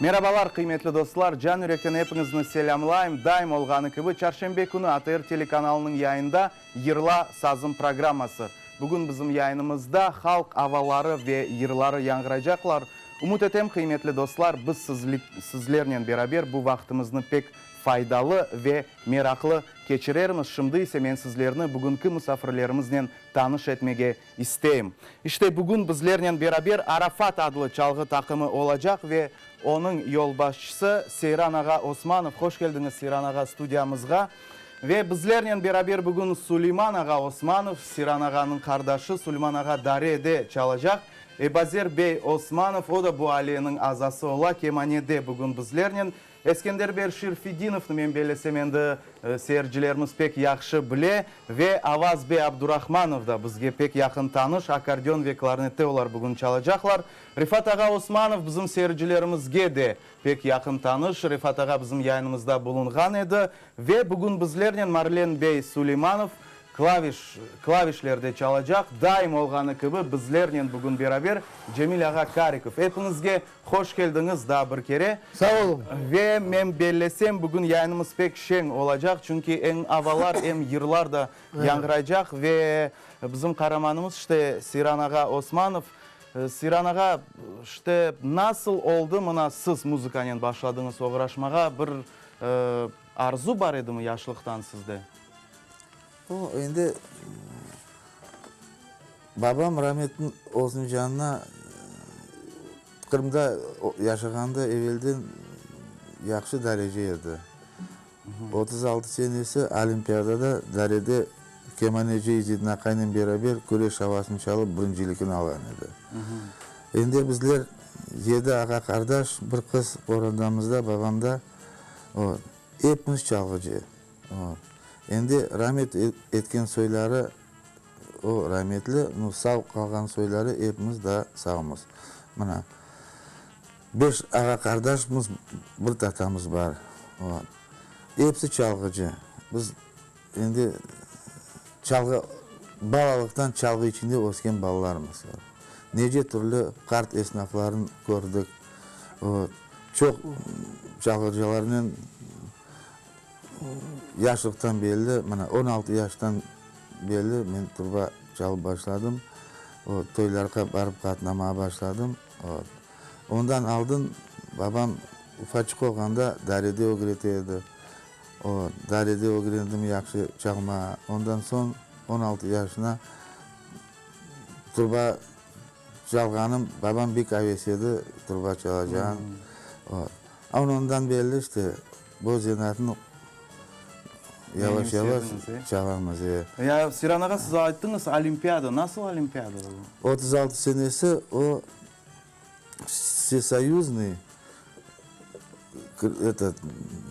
Merabalar, qıymetli dostlar! Can yürekten epiñizni selâmlayım. Daim olğanı kibi, çarşenbe künü ATR telekanalınıñ yayında Yırla, sazım programması. Bugün bizim yayınımızda halq avaları ve yırları yañğıraycaqlar. Ümüt etem, qıymetli dostlar, biz sizlernen beraber bu vaqtımıznı pek faydalı ve meraqlı keçirermiz. Şimdi ise men sizlerni bugünki musafirlerimiznen tanış etmege isteyim. İşte, bugün bizlernen beraber Arafat adlı çalğı taqımı olacaq ve onıñ yolbaşçısı Seyran ağa Osmanov. Hoş keldiñiz, Seyran ağa, studiyamızğa. Ve bizlernen beraber bugün Suleyman ağa Osmanov, Seyran ağanıñ qardaşı Suleyman ağa darede çalacaq. Ebazer bey Osmanov, o da bu aileniñ azası ola, kemanede bugün bizlernen. Eskender bey Şerfedinovnı men bellesem endi seyircilerimiz pek yahşı bile ve Avaz bey Abdurahmanov da bizge pek yaqın tanış, akkordeon ve klarnette olar bugün çalacaqlar. Refat ağa Osmanov bizim seyircilerimizge de pek yaqın tanış, Refat ağa bizim yayınımızda bulunğan edi ve bugün bizlernen Marlen bey Suleymanov Klaviş, klavişlerde çalacaq, daim olğanı kibi bizlernen bugün beraber Cemil ağa Karikov. Epiñizge hoş keldiñiz daa bir kere. Sağ oluñ. Ve men bellesem, bugün yayınımız pek şeñ olacaq, çünki em avalar, em yırlar da yañğıraycaq. Ve bizim qaramanımız, işte, Seyran ağa Osmanov. Seyran ağa, işte, nasıl oldı mına siz muzıkanen başladıñız oğraşmağa, bir arzu bar edimi yaşlıqtan sizde? O, endi babam ramet olsun canına Qırımda yaşağanda evelden yahşı darece edi. 36 senesi olimpiadada darede kemaneci İzidin aqaynen beraber küreş avasını çalıp birincilikni alğan edi. Endi bizler yedi ağa-qardaş, bir qız qorandamızda, babamda, o, epimiz çalğıcı. O, endi ramet etken soyları, o, rametli, nu, sağ qalğan soyları epimiz daa sağmız. Mına, beş ağa-qardaşmız, bir tatamız bar. O, episi çalğıcı. Biz endi çalğı, balalıqtan çalğı içinde ösken balalarmız. Nece türlü qart esnaflarnı kördik. O, çoq çalğıcılarnen Yaşlıqtan belli, mına, 16 yaştan belli men truba çalıp başladım. Vot, toylarğa barıp qatnamağa başladım. Vot. Ondan aldın babam ufaçıq olğanda darede ögrete edi. Vot, darede ögrendim yahşı çalmağa. Ondan soñ 16 yaşına truba çalğanım, babam bek aves edi truba çalacağın. Vot. Ondan belli işte Bu zenaatnı yavaş-yavaş çalamız, e. Ya, Seyran ağa, siz ayttıñız, olimpiada. Nasıl olimpiada o? 36 senesi o Vsesoyuznıy etot,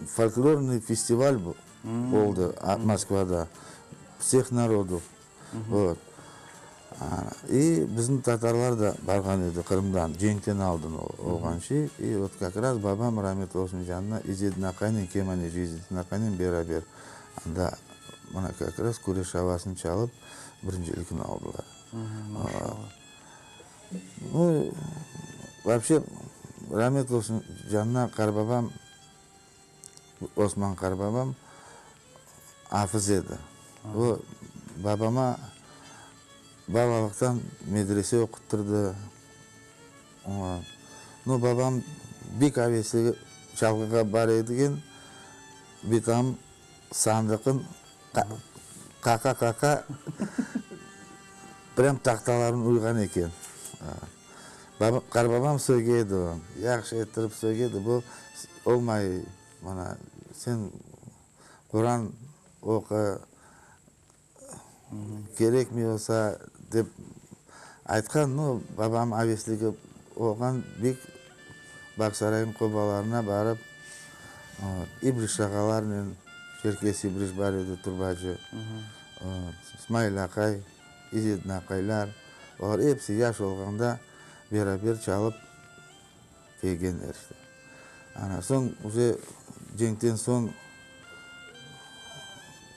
folklornıy festival oldı Moskvada, vseh narodov. Vot. İ bizim tatarlar da barğan edi Qırımdan, cenkten aldın olğan şey. İ vot kak raz babam ramet olsun canına İzedin aqaynen, kemaneci İzedin aqaynen beraber anda mına kak raz küreş avasını çalıp birincilikni aldılar. Maşallah. Nu, voobşe, ramet olsun canına qarbabam Osman qarbabam afız edi. O, babama balalıqtan medrese oquttırdı. No, babam bek avesli çalğığa bar edigen, bitam sandıqın qaqa-qaqa prям tahtaların uyğan eken. Qarbabam söge edi o, yahşı ettirip söge edi, bu olmay, mana, sen Quran oqu, kerekmey olsa, dep aytqan. No, babam avesligi olğan, bek Bağçasaraynıñ qobalarına barıp, İbriş ağalarnen, Çerkes İbriş bar edi, turbacı, İsmail aqay, İzedin aqaylar, olar episi yaş olğanda beraber çalıp kelgenler işte. Ana, soñ uje cenkten soñ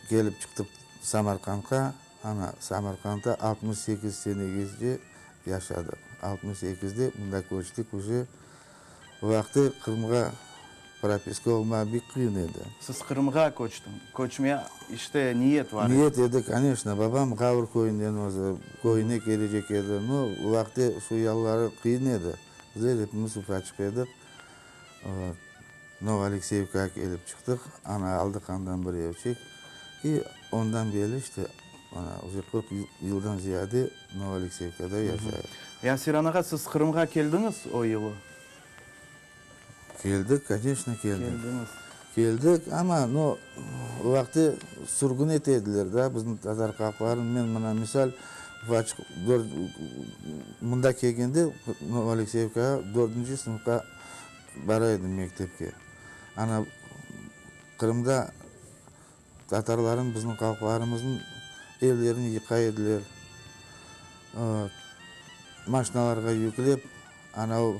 kelip çıqtıq Samarqandqa. Ana, Samarqandda 68 senegece yaşadıq. 68-de mında köçtik uje. O vaqıt Qırımğa propiska olmaq bek qıyın edi. Siz Qırımğa köçtiñ, köçme işte niyet var edi. Niyet edi, koneçno. Babam Ğavr köyünden özü, köyüne kelecek edi. No, o vaqıt şu yalları qıyın edi. Bizler epimiz ufaçıq edik. Novoalekseyevkağa kelip çıqtıq. Ana, aldıq andan bir evçik. İ ondan beri işte, mana, uje 40 yıldan ziyade Novoalekseyevkada yaşayıq. Ya, Seyran ağa, siz Qırımğa keldiñiz o yılı? Keldik, koneçno, keldik. Keldiñiz. Keldik, amma, no, o vaqıtte sürgün ete ediler da bizni, tatar halqlarını. Men, mına, misal, ufaçıq dört, mında kelgende, Novoalekseyevkağa, dördünci sınıfqa bara edim mektepke. Ana, Qırımda tatarların, bizim halqlarımıznıñ evlerini yıqa ediler. Maşinalarğa yüklep, ana o,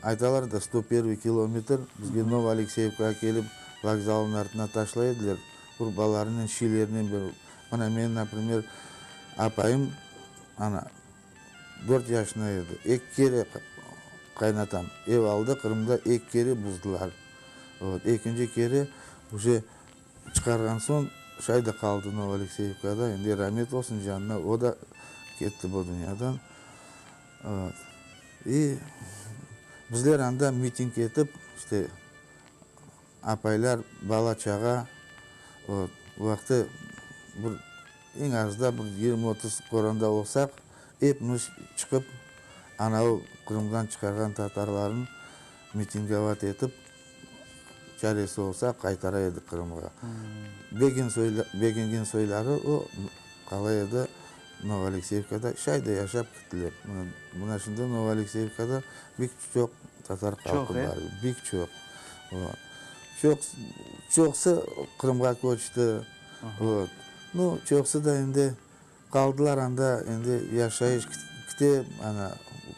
aytalar da, sto pervıy kilometr bizge Novoalekseyevkağa kelip vokzalnıñ artına taşlay ediler, urbalarınen, şiylerinen bir. Mına men, naprimer, apayım, ana, Dört yaşında edi. Eki kere qaynatam ev aldı, Qırımda eki kere buzdılar. Vot, ekinci kere uje çıqarğan soñ şay da qaldı Novoalekseyevkada, endi ramet olsun canına, o da ketti bu dünyadan. Vot, i bizler anda miting etip, işte, Apaylar, bala-çağa, o vaqtı bir eñ azda bir 20-30 qoranda olsaq, epimiz çıqıp, anavı Qırımdan çıqarğan tatarlarnı mitingovat etip, çaresi olsa, qaytara edik Qırımğa. Begengen soyları o qala edi Novoalekseyevkada, şay da yaşap kettiler. Mına şimdi Novoalekseyevkada pek çoq tatar halqı bar, pek çoq. Çoq, çoqusı Qırımğa köçti. Vot. Nu, çoqusı da endi qaldılar anda, endi yaşayış kite, ana,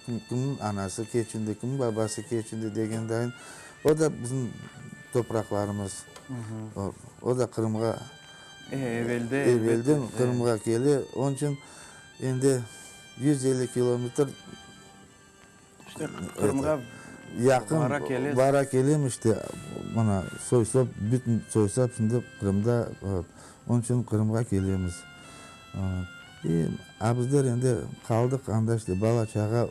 kimniñ anası keçindi, kimniñ babası keçindi degen dayın, o da bizim topraqlarımız. O da Qırımğa, evelden Qırımğa kele. Onıñ içün endi 150 kilometr İşte Qırımğa yaqın bara kelesiz. Bara kelem işte, mına soy-sop, bütün soy-sop şimdi Qırımda, onıñ içün Qırımğa kelemiz. İ, a bizler endi qaldıq anda işte, bala-çağa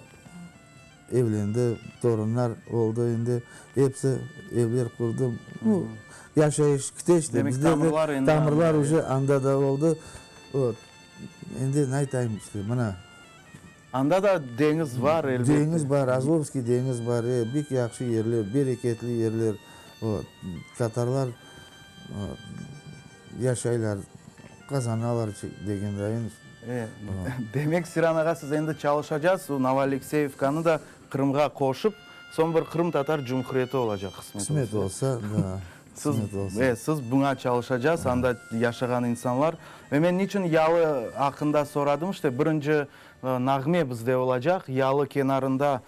evlendi, torunlar oldı endi, episi evler qurdı. Nu, yaşayış kite işte. Demek tamırlar endi anda. Tamırlar uje anda da oldı. Vot, endi ne aytayım işte, mına. Anda da deñiz bar, elbette. Deñiz bar, Azovskiy deñiz bar, e, bek yahşı yerler, bereketli yerler. Vot, tatarlar yaşaylar, qazanalar degen dayın. E, demek, Siran ağa, siz endi çalışacaqsız, o Novoalekseyevkanı da Qırımğa qoşıp, soñ bir qırımtatar cumhuriyeti olacaq, qısmet olsa. Qısmet olsa, da. Siz, e, siz buña çalışacaqsız, anda yaşağan insanlar. Ve men niçün yalı aqqında soradım, işte, birinci nağme bizde olacaq, Yalı kenarında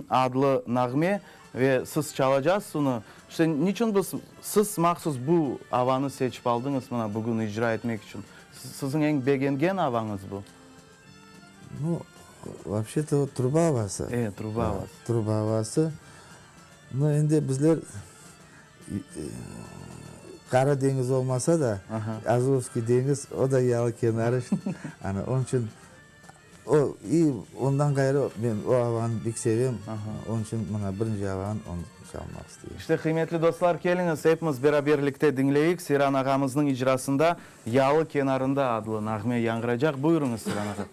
adlı nağme, ve siz çalacaqsız onı. İşte, niçün biz, siz mahsus bu avanı seçip aldıñız mına bugün icra etmek içün? Siziñ eñ begengen avañız bu? Nu, vapşe-to, o truba avası. E, truba avası. Truba avası. Nu, endi bizler Qara deñiz olmasa da, Azovskiy deñiz, o da yalı kenarı, ana, onıñ içün o, i ondan ğayrı men o avanı pek sevem, onıñ içün mına birinci avanı onı çalmaq isteyim. İşte, qıymetli dostlar, keliñiz, epimiz beraberlikte diñleyik, Seyran ağamıznıñ icrasında Yalı kenarında adlı nağme yañğıracaq. Buyurıñız, Seyran ağa.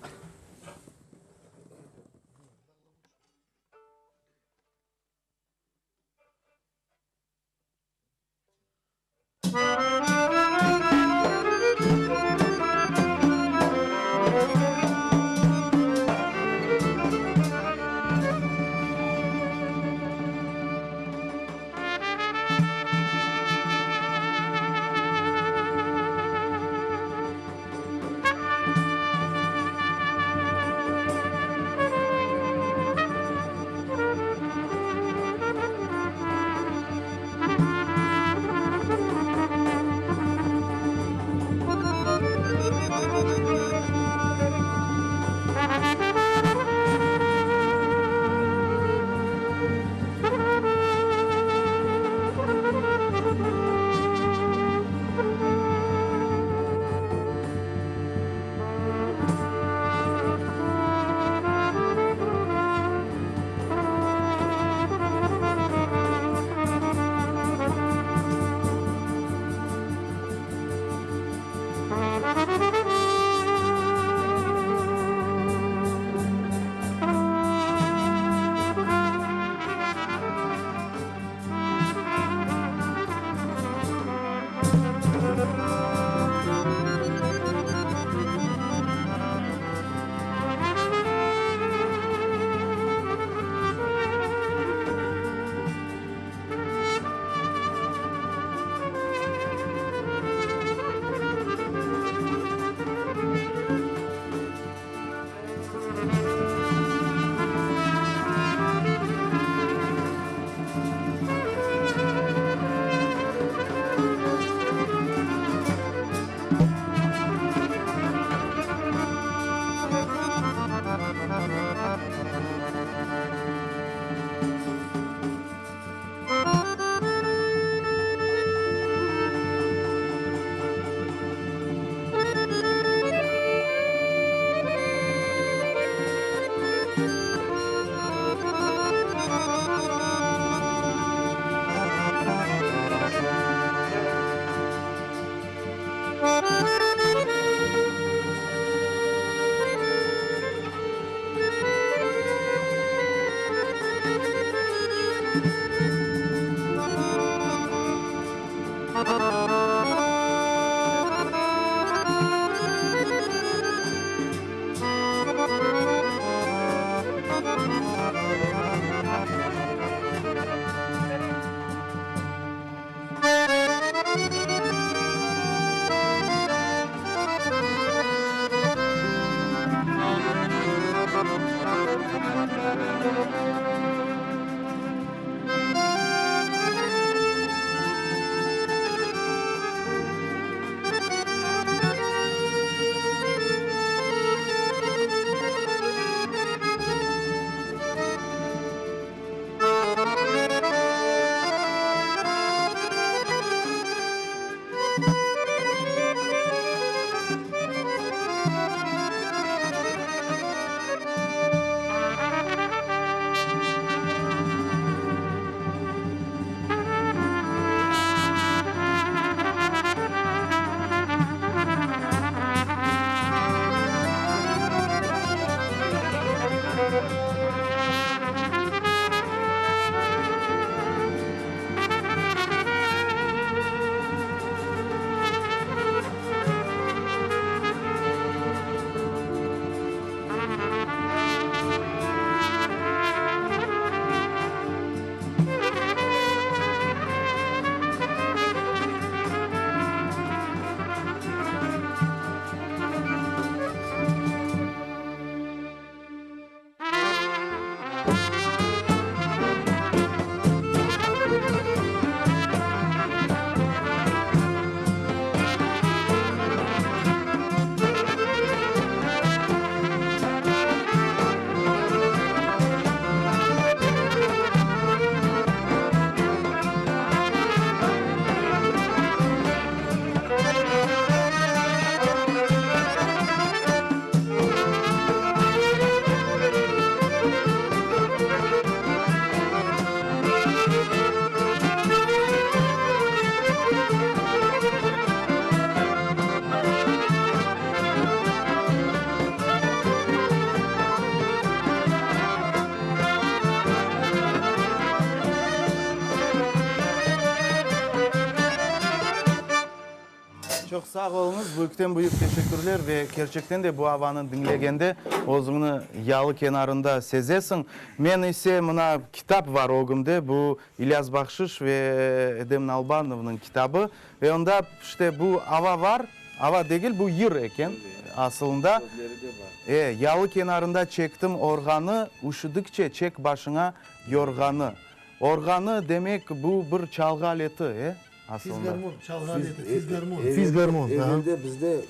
Çoq sağ oluñız, büyükten büyük teşekkürler ve kerçekten de bu avanı diñlegende özüñni yalı kenarında sezesiñ. Men ise mına kitap var ögümde, bu İlyas Bahşiş ve Edem Nalbanovnıñ kitabı ve onda işte bu ava var, ava degil, bu yır eken asılında. Sözleri de bar. E, yalı kenarında çektim orğanı, üşüdikçe çek başıña yorğanı. Orğanı, demek, bu bir çalğı aleti, e, asılında. Fizgarmon, çalğı aleti, fizgarmon. Fizgarmon, aha. Evelde bizde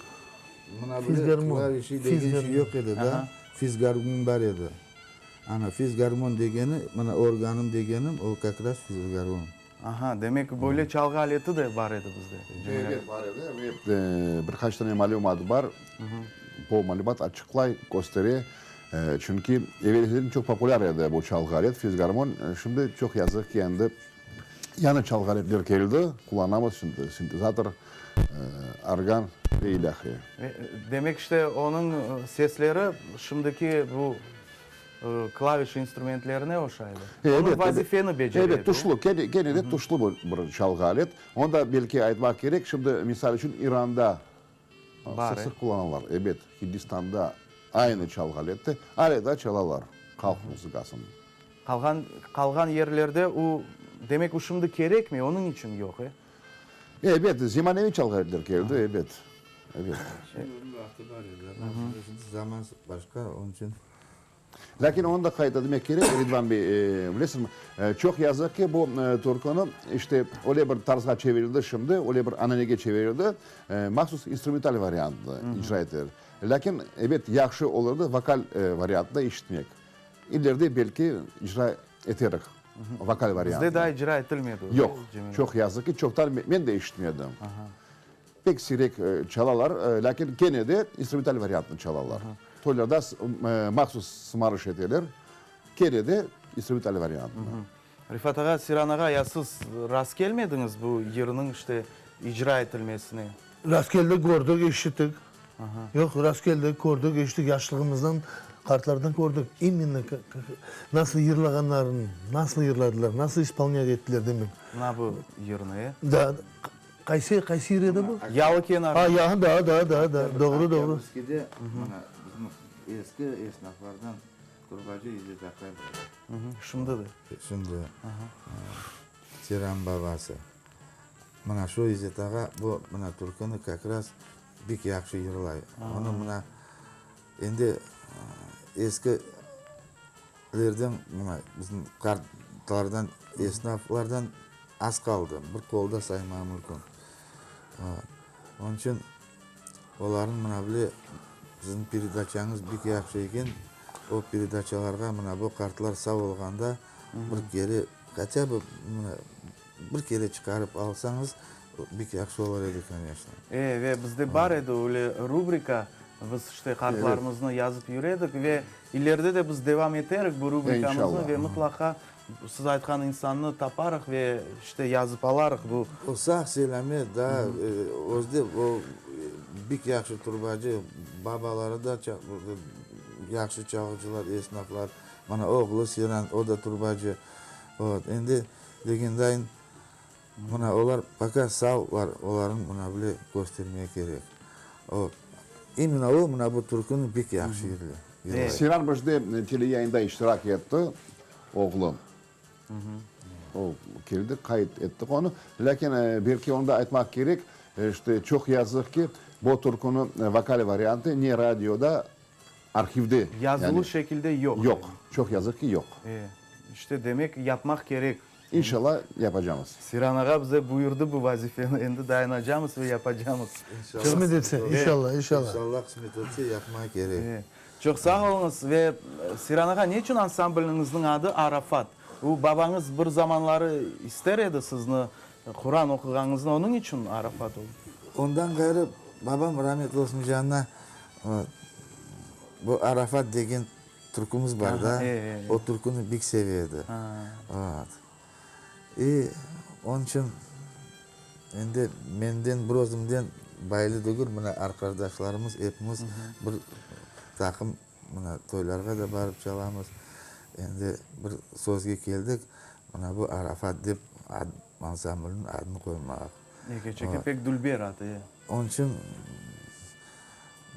mına böyle klavişi degen şey yoq edi da, fizgarmon bar edi. Ana, fizgarmon degeni, mına organım degenim, o kak raz fizgarmon. Aha, demek, böyle çalğı aleti de bar edi bizde, Cemile. Evet, bar edi ve bir qaç tane malümat bar. Bu malümat açıqlay, köstere. Çünki evelden çoq populâr edi bu çalğı alet, fizgarmon. Şimdi çoq yazıq ki, endi yañı çalğı aletler keldi, qullanamız şimdi, sintezator, organ ve ilâhre. Demek, işte, onıñ sesleri şimdiki bu klaviş instrumentlerine oşaydı. Onıñ vazifeni becere edi. Ebet, tuşlu, kene de tuşlu bir çalğı alet. Onı da belki aytmaq kerek, şimdi, misal içün, İranda Sıq-sıq qullanalar, ebet, Hindistanda aynı çalğı aleti ale da çalalar, halq muzıkasını. Qalğan, qalğan yerlerde u, demek u şimdi kerekmey, onıñ içün yoq, e? Ebet, zemaneviy çalğı aletler keldi, ebet, ebet. Şimdi onıñ vaqtı bar edi, şimdi zaman başqa, onıñ içün. Lâkin onı da qayd etmek kerek, Ridvan bey, bilesiñmi, çoq yazıq ki, bu türküni, işte, öyle bir tarzğa çevirildi şimdi, öyle bir ananege çevirildi, mahsus instrumental variantnı icra eteler. Lâkin, ebet, yahşı olurdı vokal variantnı eşitmek. İleride, belki, icra eterik vokal variantnı. Bizde daa icra etilmedi. Yoq, çoq yazıq ki, çoqtan men de eşitmedim. Pek siyrek çalalar, lâkin kene de instrumental variantnı çalalar. Toylarda mahsus sımarış eteler, kene de instrumental variantnı. Refat ağa, Siran ağa, ya siz rast kelmediñiz bu yırnıñ işte icra etilmesine? Rast keldik, kördik, eşittik. Yoq, rast keldik, kördik, eşittik, yaşlığımızdan qartlardan kördik. İmенно nasıl yırlağanlarını, nasıl yırladılar, nasıl ispolnât ettiler demek. Mına bu yırnı, e? Da. Qaysı, qaysı yır edi bu? Yalı kenarı. A, ya, da, da, da, da, doğru, doğru. Oktâbrskiyde, mına, bizim eski esnaflardan Turbacı İzzet aqay bar edi. Şimdi de. Şimdi. Seyran babası. Mına şu İzzet ağa bu, mına, türküni kak raz bek yahşı yırlay. Onı, mına, endi eski lerden, mına, bizim qartlardan, esnaflardan az qaldı, bir qolda saymağa mümkün. Onıñ içün olarnıñ, mına, bile, siziñ peredaçañız bek yahşı eken, o peredaçalarğa, mına, bu qartlar sağ olğanda bir kere, hatâ bı, mına, bir kere çıqarıp alsañız, bek yahşı olur edi, koneçno. E, ve bizde bar edi öyle rubrika, biz işte qartlarımıznı yazıp yüre edik ve ileride de biz devam eterik bu rubrikamıznı ve mıtlaqa siz aytqan insannı taparıq ve işte yazıp alarıq bu. O sağ-selâmet, daa özü de o bek yahşı turbacı, babaları da. yahşı çalğıcılar, esnaflar. Mana oğlu Seyran, o da turbacı. Vot, endi degendayın, mına olar poka sağlar, olarnı mına bile köstermege kerek. Vot, imенно o mına bu türküni pek yahşı yırlay. Seyran bizde teleyayında iştirak etti, oğlu. O keldi, qayd ettik onı. Lâkin belki onı da aytmaq kerek, işte, çoq yazıq ki, bu türküniñ vokal variantı ne radioda, arhivde, Yazılı yani, şekilde yoq. Yoq. Çoq yazıq ki, yoq. E, işte, demek, yapmaq kerek. İnşallah, yapacamız. Seyran ağa bize buyurdı bu vazifeni, endi dayanacamız ve yapacamız. İnşallah. Qısmet etse, inşallah, inşallah. İnşallah, qısmet etse, yapmaq kerek. E. Çoq sağ oluñız. Ve, Seyran ağa, ne içün ansambliñizniñ adı Arafat? Bu babañız bir zamanları ister edi sizni Quran oquğañıznı, onıñ içün Arafat oldı. Ondan ğayrı, babam rametli olsun canına, bu Arafat degen türkümiz bar da, o türküni bek seve edi. İ onıñ içün endi menden, bir özümden baylı degil, mına arqadaşlarımız epimiz bir taqım mına toylarğa da barıp çalamız. Endi bir sözge keldik, mına bu Arafat dep ansamblniñ adını qoymaq. Kerçekten pek dülber ad, e. Onıñ içün,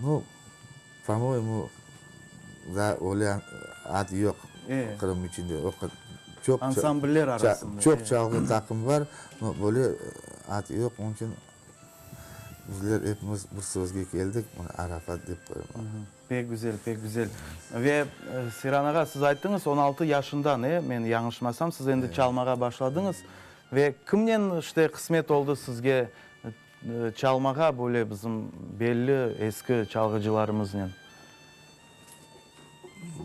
nu, po-moyemu, daa öyle ad yoq Qırım içinde. O qadar çoq Ansambller arasında. Çoq çalğı taqım bar, no böyle ad yoq. Onıñ içün bizler epimiz bir sözge keldik, bunı Arafat dep qoymaq. Pek güzel, pek güzel. Ve, Seyran ağa, siz ayttıñız, 16 yaşından, e, men yañlışmasam, siz endi çalmağa başladıñız. Ve kimnen, işte, qısmet oldı sizge çalmağa böyle bizim belli eski çalğıcılarımıznen?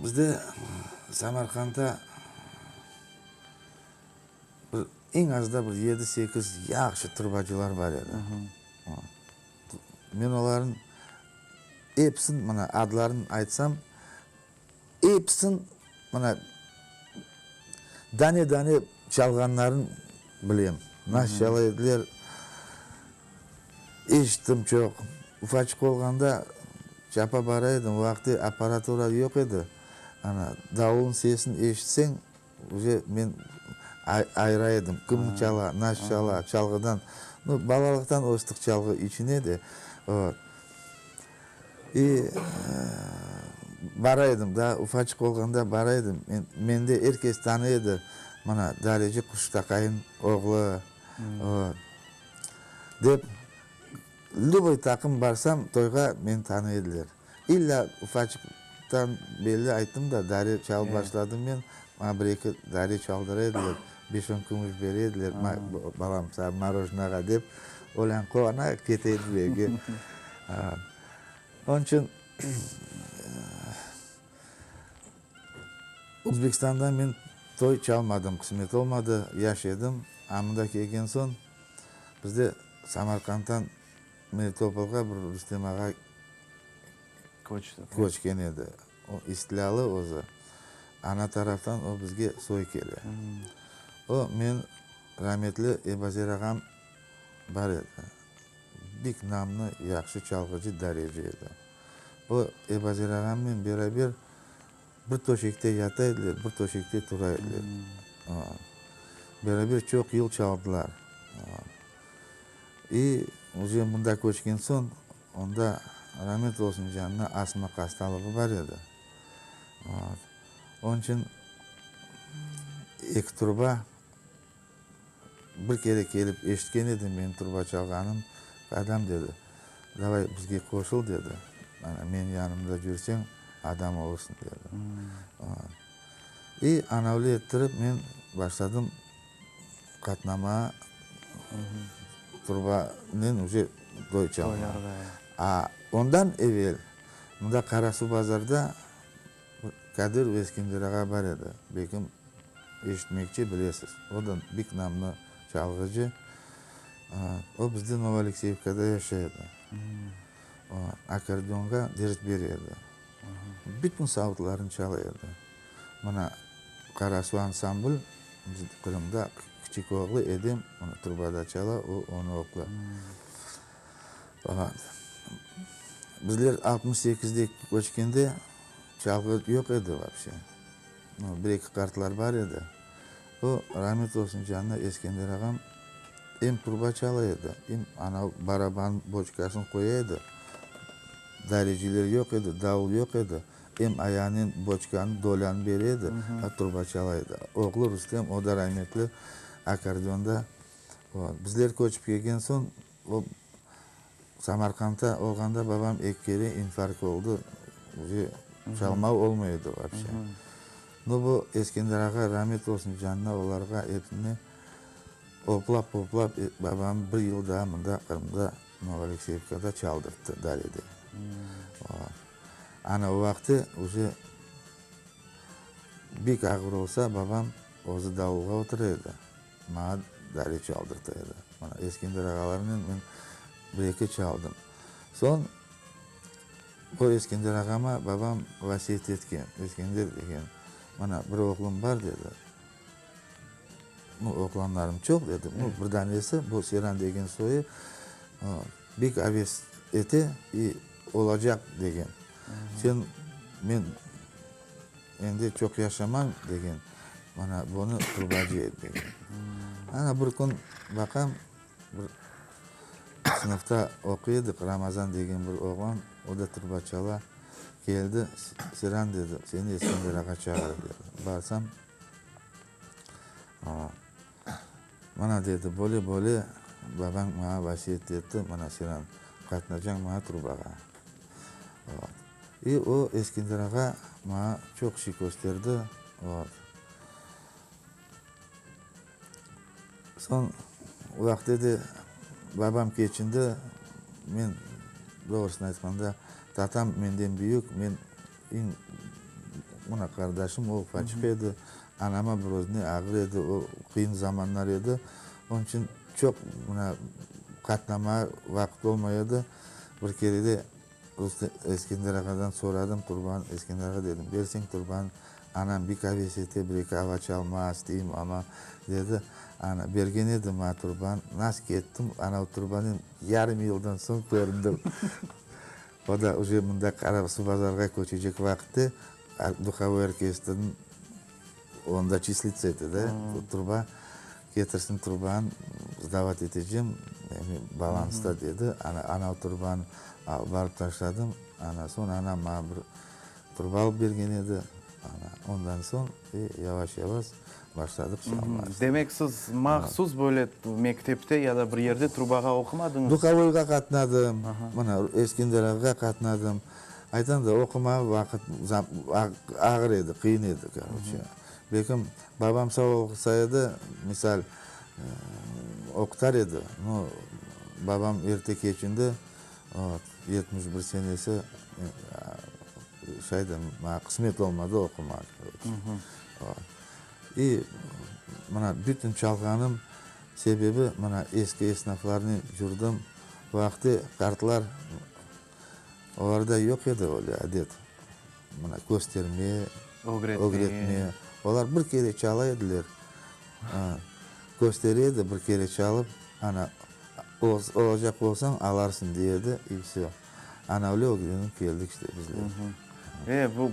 Bizde Samarqandda bir eñ azda bir yedi-sekiz yahşı turbacılar bar edi. Men olarnıñ episini, mına, adlarını aytsam, episini, mına, dane-dane çalğanlarını bilem. Nasıl çala ediler, eşittim çoq. Ufaçıq olğanda çapa bara edim, o vaqıt apparatura yoq edi. Ana, davulnıñ sesini eşitseñ, Uje men ayıra edim, kim çala, nasıl çala, çalğıdan. Nu, balalıqtan östik çalğı içine de. Vot. İ bara edim, daa ufaçıq olğanda bara edim. Men, mende er kes tanıy edi, mına, dareci Quştaqayıñ oğlu, vot, dep. Lüboy taqım barsam, toyğa meni tanıy ediler. İlla ufaçıqtan belli ayttım da, dare çalıp başladım men, maña bir-eki dare çaldıra ediler, beş-on kümüş bere ediler, ma, balam, saña morojnağa dep, olân quvana kete edim evge. Onıñ içün Özbekistanda men toy çalmadım, qısmet olmadı, yaş edim, a mında kelgen soñ bizde Samarqanddan Melitopolğa bir Rustem ağa köçken edi. O istilâlı özü. Ana taraftan o bizge soy kele. O, men rametli Ebazer ağam bar edi. Bik namlı, yahşı çalğıcı, dareci edi. O, Ebazer ağamnen beraber bir töşekte yata ediler, bir töşekte tura ediler. Beraber çoq yıl çaldılar. İ uje mında köçken soñ, onda, ramet olsun canına, astma hastalığı bar edi. Vot. Onıñ içün eki truba bir kere kelip eşitken edi menim truba çalğanım, adam dedi, davay bizge qoşul dedi, ana menim yanımda cürseñ adam olursıñ dedi. Vot. İ ana öyle ettirip men başladım qatnama turbanen uje toy çalmağa. A ondan evel mında Qarasuvbazarda Kadir ve Eskender ağa bar edi, belkim eşitmekçe bilesiz. O da bik namlı çalğıcı. O bizde Novoalekseyevkada yaşay edi. O akkordeonğa ders bere edi. Bütün savutlarnı çala edi. Mına Qarasuv ansambl biz Qırımda kiçik oğlu Edem mına trubada çala, o onı oqla. Bizler 68-de köçkende. Çalğı yoq edi vapşe. Bir-eki qartlar bar edi. O, ramet olsun canına, Eskender ağam em truba çala edi, em anav baraban boçkasını qoya edi. Dareciler yoq edi, davul yoq edi. Em ayağınen boçkanı, dolânı bere edi, a truba çala edi. Oğlu Rustem, o da rametli, akkordeonda. Bizler köçip kelgen soñ, o, Samarqandda olğanda babam eki kere infarkt oldı, uje çalmav olmay edi vapşe. No bu Eskender ağa ramet olsun canına olarğa epsine oplap oplap babamnı bir yıl daa mında Qırımda Novoalekseyevkada çaldırttı darede. Ana o vaqtı uje bek ağır olsa babam özü davulğa otura edi. Maña dare çaldırta edi. Mana Eskender ağalarnen men bir-eki çaldım. Soñ o Eskender ağama babam vasiyet etken, Eskender, degen, mana bir oğlum bar, dedi. Nu, oğlanlarım çoq, dedi. Nu, bir danesi, bu Seyran degen soyu, bek aves ete i olacaq, degen. Sen, men. Endi çoq yaşamam, degen, mana bunı turbacı et, degen. Ana bir kün baqam, bir sınıfta oquy edik, Ramazan degen bir oğlan, o da turba çala, keldi, Seyran, dedi, seni Eskender ağa çağıra, dedi. Barsam, mana, dedi, böyle-böyle babañ maña vasiyet etti, mana, Seyran, qatnacañ maña trubağa. İ o Eskender ağa maña çoq şey kösterdi. Vot. Soñ o vaqıt edi, babam keçindi, men, doğrusını aytqanda, tatam menden büyük, men eñ mına qardaşım, o ufaçıq edi, anama bir özüne ağır edi, o qıyın zamanlar edi, onıñ içün çoq mına qatnamağa vaqıt olmay edi. Bir kere de Eskender ağadan soradım, Qurban, Eskender ağa, dedim, berseñ turbanı, anam bik aves ete, bir-eki ava çalma isteyim, amma, dedi. Ana, bergen edi maña turbanı, nas kettim, ana o turbanen yarım yıldan soñ köründim. O da uje mında Qarasuvbazarğa köçecek vaqıtte, duhovoy orkestrniñ Onda çislitsa edi da, truba, ketirsin trubanı, sdavat etecem, balansta dedi. Ana, ana o trubanı alıp barıp taşladım. Ana, soñ anam maña bir truba alıp bergen edi. Ana, ondan soñ yavaş-yavaş başladıq çalmağa. Demek, siz mahsus böyle mektepte ya da bir yerde trubağa oqumadıñız? Duhovoyğa qatnadım, mına, Eskender ağağa qatnadım. Aytam da, oqumağa vaqıt ağır edi, qıyın edi, koroçe. Belkim, babam sağ olsa edi, misal, oqutar edi. No, babam erte keçindi, vot, 71 senesi, şay da maña qısmet olmadı oqumağa, koroçe. Vot. İ mına, bütün çalğanım sebebi, mına, eski esnaflarnen yurdim. Vaqtı qartlar Olarda yoq edi öyle adet, mına, kösterme, ögretme. Olar bir kere çala ediler, köstere edi, bir kere çalıp, ana, olacaq olsañ, alarsıñ, dey edi, i vse. Ana, öyle ögrenip keldik işte bizler. E, bu,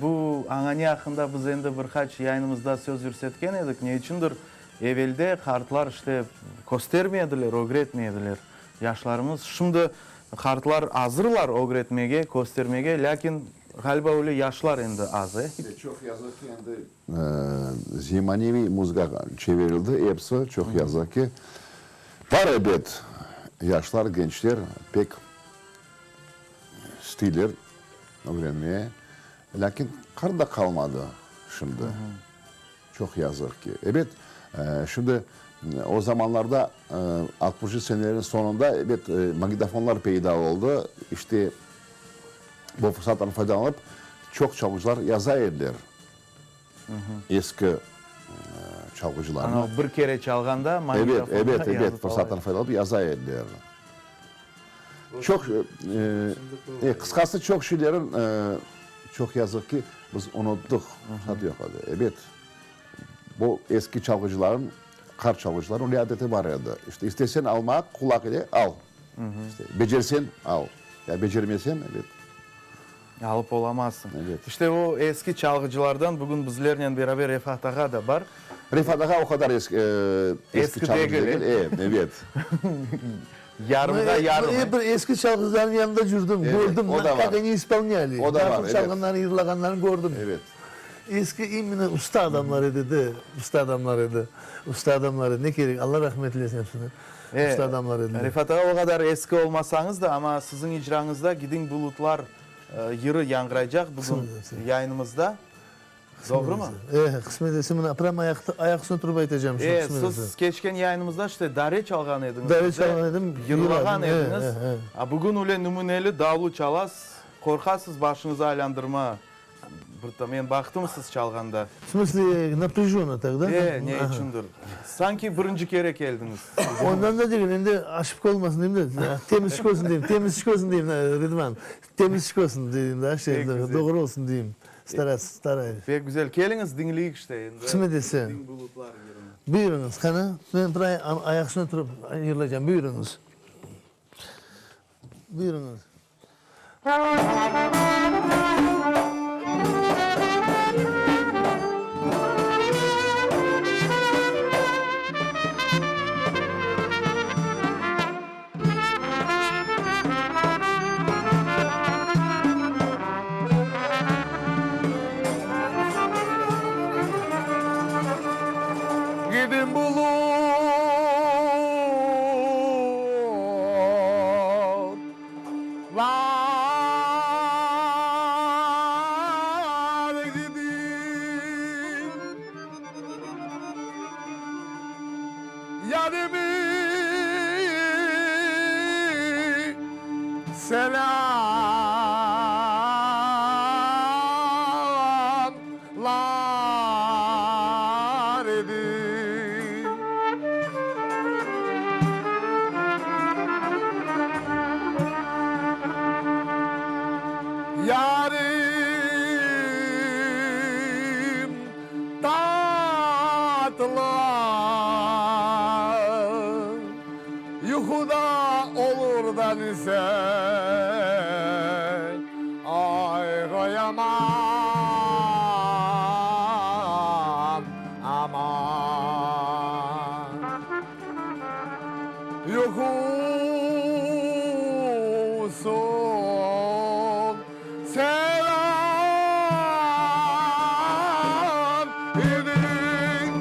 bu añane aqqında biz endi bir qaç yayınımızda söz yürsetken edik. Ne içündir evelde qartlar işte köstermediler, ögretmediler. Yaşlarımız şimdi qartlar azırlar ögretmege, köstermege, lâkin, ğaliba, öyle yaşlar endi az, e? Çoq yazıq ki, endi zemaneviy muzıkağa çevirildi episi, çoq yazıq ki. Bar, ebet, yaşlar, gençler pek isteyler ögrenmeye, lâkin qart da qalmadı şimdi. Çoq yazıq ki. Ebet, şimdi o zamanlarda, altmışıncı senelerniñ soñunda, ebet, magnitofonlar peyda oldı. İşte, bu fırsattan faydalanıp, çoq çalğıcılar yaza ediler, eski çalğıcılarnı. Ana, bir kere çalğanda magnitofonda yazıp ala ediler. Ebet, ebet, fırsattan faydalanıp yaza ediler. Çoq, qısqası, çoq şeylerin, çoq yazıq ki, biz unuttıq, fırsat yoq edi. Ebet, bu eski çalğıcıların, qart çalğıcıların öyle adeti bar edi. İşte, istesen almaq, qulaq ile al. İşte, becersen, al. Ya becermesen, ebet. Alıp olamazsıñ. Evet. İşte o eski çalğıcılardan bugün bizlernen beraber Refat ağa da bar. Refat ağa o qadar eski, eski çalğıcı degil. E, evet. Yarımğa yarım. Men bir eski çalğıcılarnıñ yanında cürdim, kördim, kak oni ispolnyali, nasıl çalğanlarını, yırlağanlarını kördim. Evet. Eski imенно usta adamlar edi de, usta adamlar edi, usta adamlar edi. Ne kerek, Alla rahmet eylesin hepsini, usta adamlar ediler. Refat ağa, o qadar eski olmasañız da, amma siziñ icrañızda Gidiñ bulutlar yırı yañğıraycaq bugün yayınımızda. Doğrumı? Eh, qısmet etse, mına, prям ayaqta, ayaq üstünde turıp aytacağım şunı, Eh, qısmet etse. siz keçken yayınımızda işte dare çalğan ediñiz Dare bize, çalğan edim, yırlağan yırladım, eh, ediñiz. eh, eh. A bugün öyle nümüneli davul çalasız, qorqasız başıñızı aylandırma. Bir ta men baqtım siz çalğanda. V smısle, naprяженно tak, da? Eh, ne içündir. Sanki birinci kere keldiñiz. Ondan da degil, endi oşibka olmasın deyim de, temizçik olsun deyim, temizçik olsun deyim, Ridvan, temizçik olsun deyim da, şey, doğru olsun deyim. Starats, starayus. Pek güzel. Keliñiz, diñleyik işte endi. Qısmet etse. Diñ bulutlar yırını. Buyurıñız, qani, men bir ayaq üstünde turıp yırlaycam, buyurıñız. Buyurıñız. Gidim bulutlar gidim Yarimi selamlar edim. Yarim tatlı yuquda olur da ise, ay qoyaman, aman. Yuqusun selam idiñ.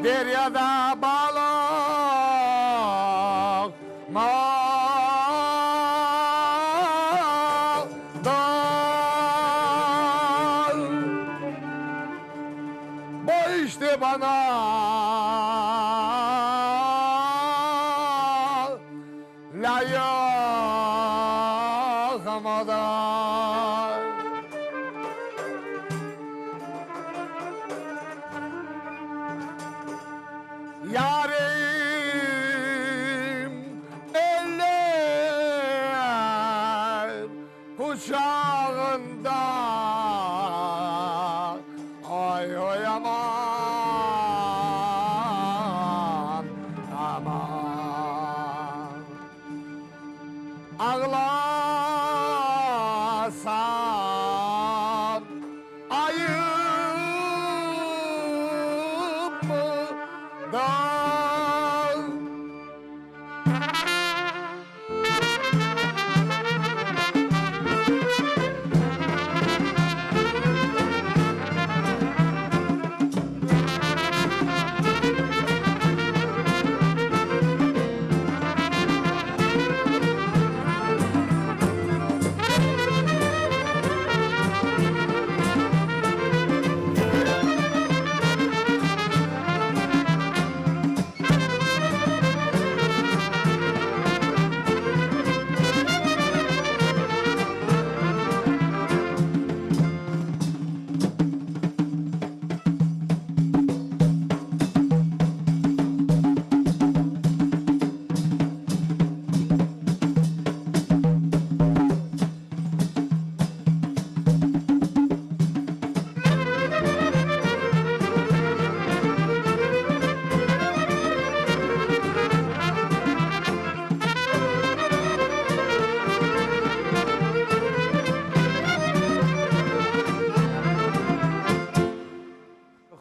Deryada balıq maldır. Bu işte bana lâyıq mıdır? Yarim eller quçağında, ay-oy aman, aman. Ağlasam ayıp mıdır?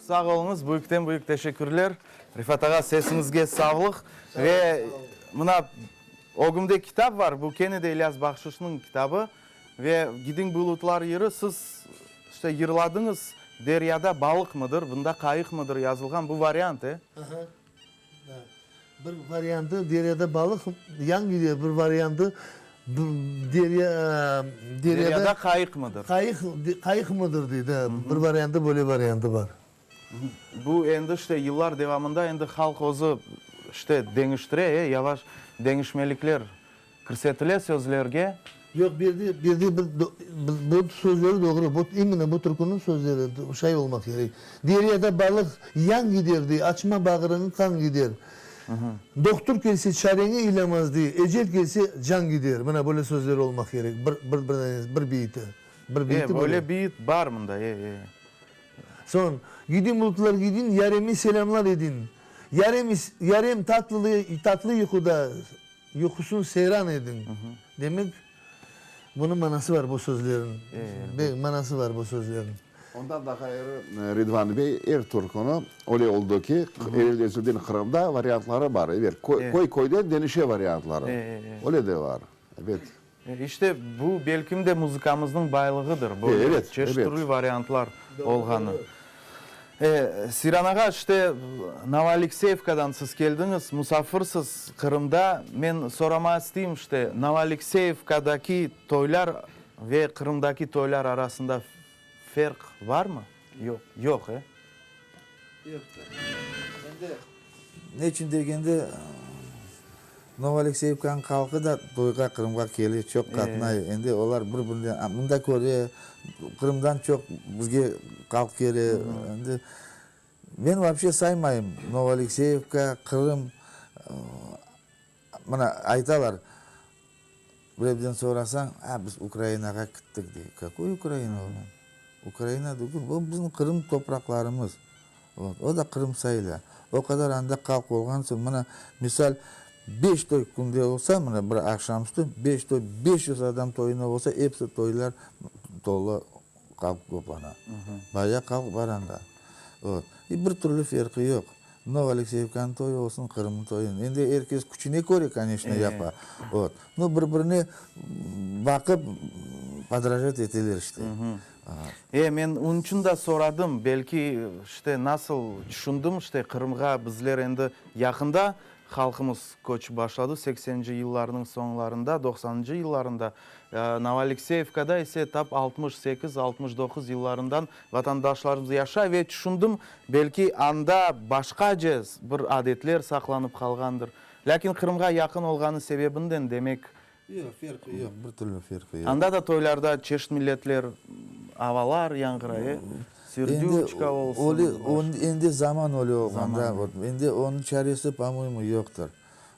sağ oluñız, büyükten büyük teşekkürler. Refat ağa, sesiñizge savlıq. Ve mına ögümde kitap var, bu kene de İlyas Bahşışnıñ kitabı. Ve Gidiñ bulutlar yırı, siz işte yırladıñız, deryada balıqmıdır, bunda qayıqmıdır yazılğan bu variant, e? Aha. Bir variantı deryada balıq yan gider, bir variantı derya, deryada Deryada qayıqmıdır? Qayıq, qayıqmıdır dey, da, bir variantı böyle variantı bar. Bu endi işte yıllar devamında endi halq özü işte deñiştire, e, yavaş deñişmelikler Kirsetile sözlerge. Yoq, bir de, bir de bir bu sözleri doğru, bu imенно bu türküniñ sözleri şay olmaq kerek. Deryada balıq yan gider dey, açma bağrıñı qan gider. Dohtur kelse çareñi ilamaz dey, ecel kelse can gider. Mına böyle sözleri olmaq kerek, bir, bir, bir danesi, bir beyiti. Bir beyiti E, böyle beyit bar mında, e, e. Soñ, Gidin bulutlar gidin, yareme selâmlar edin. Yarem, yarem tatlı, tatlı yuquda. Yuqusın seyran ediñ. Demek, bunıñ manası bar bu sözleriñ. Manası bar bu sözleriñ. Ondan da ğayrı, Ridvan bey, er türküni, öyle oldı ki, evel-ezelden Qırımda variantları bar, ebet, köy-köyden deñişe variantları. Öyle de bar, ebet. İşte, bu, belkim de, muzıkamıznıñ baylığıdır, böyle çeşit türlü variantlar olğanı. Seyran ağa, işte, Novoalekseyevkadan siz keldiñiz, musafirsiz Qırımda. Men soramağa isteyim, işte, Novoalekseyevkadaki toylar ve Qırımdaki toylar arasında ferq barmı? Yoq. Yoq, e? Yoqtır. Endi, ne içün degende, Novoalekseyevkanıñ halqı da toyğa Qırımğa kele, çoq qatnay. Endi olar bir-birinden mında köre, Qırımdan çoq bizge halq kele. Endi men вообще saymayım, Novoalekseyevka, Qırım, mına aytalar, Birevden sorasañ, a, biz Ukrainağa kittik, dey. Kakoy Ukraina, oğlum? Ukraina degil, bu bizim Qırım topraqlarımız. Vot, o da Qırım sayıla. O qadar anda halq olğan soñ, mına, misal, beş toy künde olsa, mına, bir aqşam üstü beş toy, 500 adam toyuna olsa, episi toylar tolu halq toplana. Bayağı halq bar anda. Vot. İ bir türlü ferqı yoq. Novoalekseyevkanıñ toyu olsun, Qırımnıñ toyu. Endi er kes küçüne köre, koneçno, yapa. Vot. No, bir-birine baqıp, podrajat eteler işte. E, men onıñ içün da soradım, belki, işte, nasıl tüşündim, işte, Qırımğa bizler endi yaqında halqımız köçip başladı, sekseninci yıllarnıñ soñlarında, doqsanıncı yıllarında. Novoalekseyevkada ise tap 68, 69 yıllarından vatandaşlarımız yaşay ve tüşündim, belki anda başqace bir adetler saqlanıp qalğandır. Lâkin Qırımğa yaqın olğanı sebebinden, demek. Yoq, ferqı yoq, bir türlü ferqı yoq. Anda da toylarda çeşit milletler avalar yañğıray, e? Serdüçka olsun. Endi, endi zaman öyle olğan da, vot, endi onıñ çaresi, po-moyemu, yoqtır.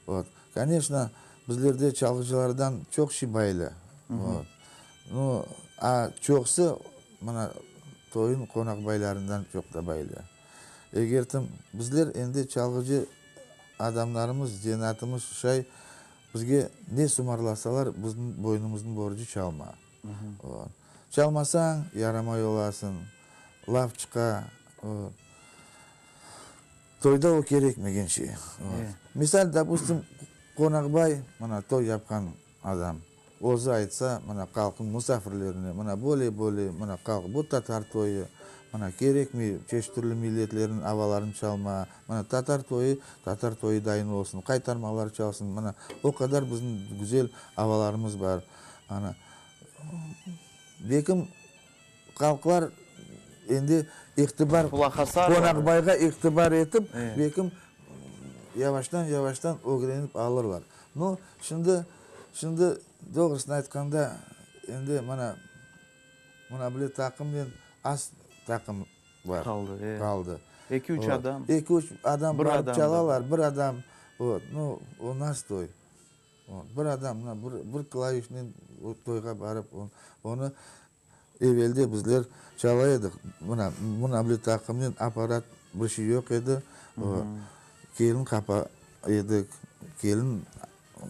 Vot. Koneçno, bizlerde çalğıcılardan çoq şey baylı. Vot. Nu, a çoqusı mına toyun qonaqbaylarından çoq da baylı. Egertim bizler endi çalğıcı adamlarımız, zenaatımız şay, bizge ne sumarlasalar, bizniñ boynumıznıñ borcu çalma. Vot. Çalmasañ, yaramay olasıñ, laf çıqa. Vot. Toyda o kerekmegen şey. Misal, dopustim, qonaqbay, mına, toy yapqan adam, özü aytsa, mına, halqnıñ musafirlerine, mına, böyle, böyle, mına, halq, bu tatar toyı, mına, kerekmey çeşit türlü milletlerniñ avalarını çalma, mına, tatar toyı, tatar toyı dayın olsun, qaytarmalar çalsın, mına, o qadar bizim güzel avalarımız bar, ana, bekim Halqlar endi ihtibar, qonaqbayğa ihtibar etip, belkim, yavaştan-yavaştan ögrenip alırlar. No, şimdi, şimdi doğrusını aytqanda, endi mana, mına bile taqımnen az taqım bar, qaldı. Eki-üç adam. Eki-üç adam barıp çalalar, bir adam, vot, no, o nas toy. Bir adam, mına, bir, bir klavişnen toyğa barıp, onı evelde bizler çala edik. Mına, mına bile taqımnen apparat bir şey yoq edi. Kelin qapa edik, kelin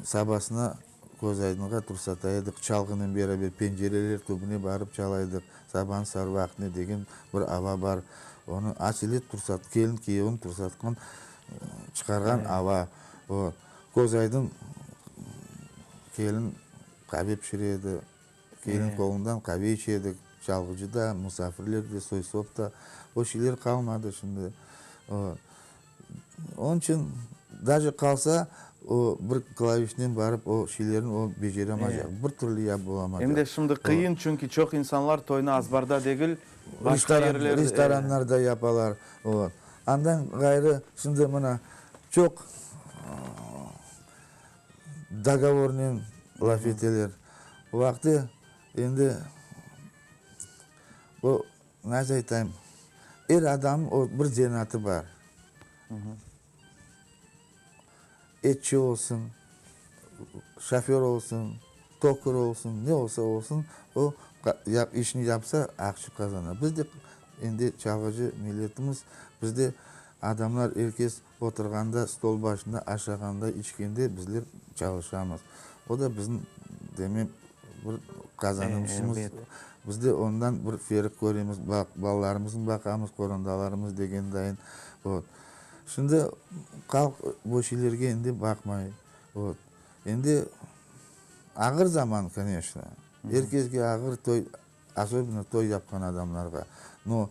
sabasına köz aydınğa tursata edik, çalğınen beraber pencereler tübüne barıp çala edik. Sabanıñ sarı vaqtine degen bir ava bar. Onı aselet tursat, kelin kiyevini tursatqan, çıqarğan ava. O, köz aydın kelin qave pişire edi, kelin qolundan qave içe edik, çalğıcı da, musafirler de, soy-sop da. O şeyler qalmadı şimdi. O, Onıñ içün daje qalsa, o bir klavişnen barıp o şeylerni o beceremacaq, bir türlü yapıp olamacaq. Em de şimdi qıyın, çünki çoq insanlar toynı azbarda degil, başqa yerlerde. Restoranlarda yapalar. Vot. Andan ğayrı, şimdi mına çoq dogovornen laf eteler. Vaqtı endi o Nasıl aytayım, er adamnıñ o bir zenaatı bar. Etçi olsun, şoför olsun, tokar olsun, ne olsa olsun, o işini yapsa, aqça qazana. Biz de endi çalğıcı milletimiz, bizde adamlar er kes oturğanda, stol başında aşağanda, içkende bizler çalışamız. O da bizim, demek, bir qazanışımız. Biz de ondan bir ferq köremiz, balalarımıznı baqamız, qorantalarımız degen dayın. Vot. Şimdi halq bu şeylerge endi baqmay. Vot. Endi ağır zaman, koneçno. Er kesge ağır toy, osobенно toy yapqan adamlarğa. No,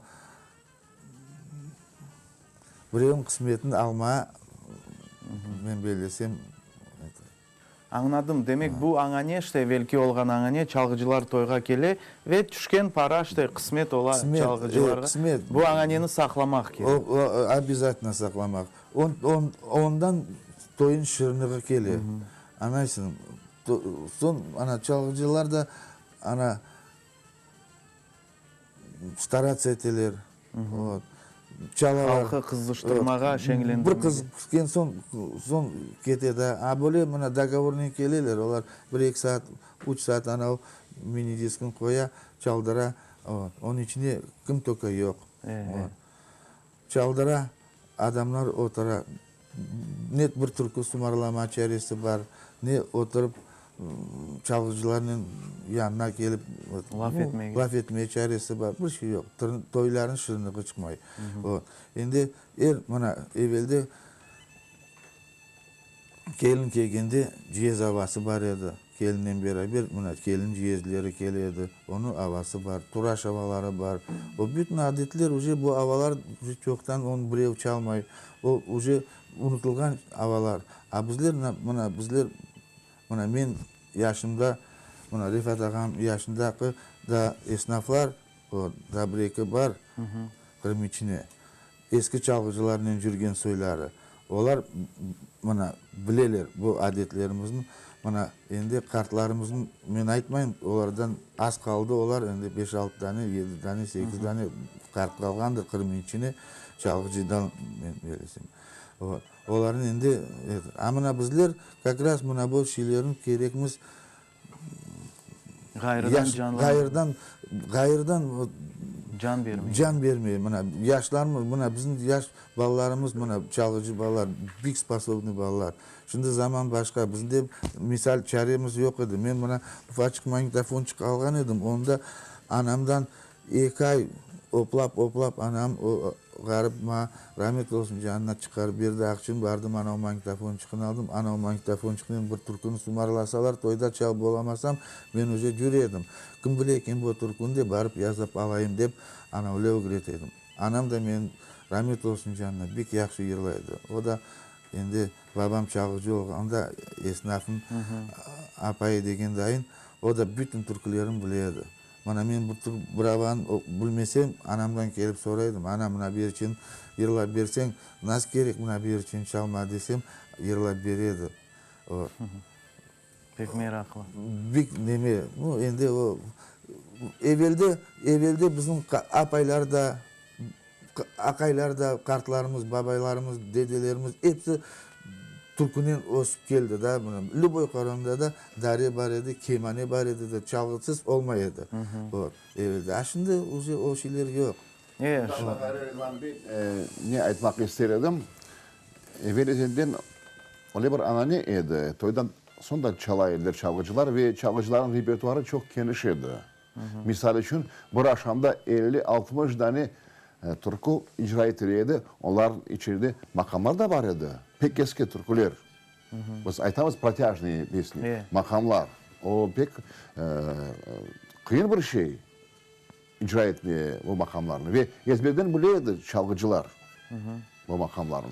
birevniñ qısmetini alma, men bellesem. Añladım. Demek, bu añane, işte, evelki olğan añane, çalğıcılar toyğa kele ve tüşken para, işte, qısmet ola çalğıcılarğa. Bu añaneni saqlamaq kerek. O, obязательno saqlamaq. Ondan toyun şırnığı kele. Añlaysıñmı? Soñ, ana, çalğıcılar da, ana, Starats eteler, vot, çalalar. Halqı qızıştırmağa, şeñlendirmege. Bir qız küsken soñ, soñ kete da. A böyle mına dogovornen keleler, olar bir-eki saat, üç saat anau mini-diskini qoya, çaldıra, vot. Onıñ içinde kim toka yoq. Vot. Çaldıra, adamlar otura. Ne bir türkü sımarlama çaresi bar, ne oturıp çalğıcılarnen yanına kelip laf etmege çaresi bar, bir şey yoq. Toylarnıñ şırnığı çıqmay. Endi er, mına, evelde Kelin kelgende ciyez avası bar edi. Kelinnen beraber mına kelin ciyezleri kele edi. Onıñ avası bar, turaş avaları bar. O bütün adetler uje bu avalar uje çoqtan onı birev çalmay. O uje unutılğan avalar. A bizler mına bizler mına men yaşımda mına Refat ağam yaşındaki da esnaflar o da bir-eki bar Qırım içine. Eski çalğıcılarnen cürgen soyları, olar, mına, bileler bu adetlerimizni. Mına, endi qartlarımıznıñ, men aytmayım, olardan az qaldı olar, endi beş-altı dane, yedi dane, sekiz dane qart qalğandır Qırım içine çalğıcıdan, men bilesem. Vot. Olarnıñ endi, a mına bizler kak raz mına bu şeylerni kerekmiz Ğayrıdan canlandır. Ğayrıdan, ğayrıdan can bermey. Can bermey. Mına yaşlarımız, mına bizim yaş balalarımız, mına çalğıcı balalar, bik sposobnıy balalar. Şimdi zaman başqa. Bizde misal çaremiz yoq edi. Men mına ufaçıq magnitofonçıq alğan edim, onda anamdan Eki ay oplap-oplap anam o ğarip maña ramet olsun canına çıqarıp berdi aqçını, bardım anau magnitofonçıqnı aldım, anau magnitofonçıqnen bir türküni sumarlasalar toyda çalıp olamasam men uje cür edim, kim bile eken bu türküni de barıp yazıp alayım dep ana öyle ögrete edim. Anam da meni ramet olsun canına bek yahşı yırlay edi, o da endi babam çalğıcı olğanda esnafnıñ apayı degen dayın o da bütün türkülerini bile edi. Mana men bir tür bir avanı bilmesem, anamdan kelip soray edim, Ana, mına berçin yırlap berseñ, nasıl kerek mına berçin çalma desem, yırlap bere edi. O. Pek meraqlı. Bik neme, nu, endi o, evelde, evelde bizim apaylar da, aqaylar da, qartlarımız, babaylarımız, dedelerimiz episi türkünen ösip keldi da, mına, lüboy qoranda da dare bar edi, kemane bar edi de, çalğısız olmay edi, vot, evelde. A şimdi uje o şeyler yoq. Bundan da ğayrı, Rizvan bey, ne aytmaq ister edim, evel ezelden öyle bir anane edi, toydan soñ da çala ediler çalğıcılar ve çalğıcılarnıñ repertuarı çoq keniş edi. Misal içün, bir aqşamda elli-altmış dane. Türkü icra etile edi, olarnıñ içinde maqamlar da bar edi, pek eski türküler. Biz aytamız protâjnıye pesni, maqamlar. O pek qıyın bir şey icra etmeye bu maqamlarnı. Ve ezberden bile edi çalğıcılar bu maqamlarnı.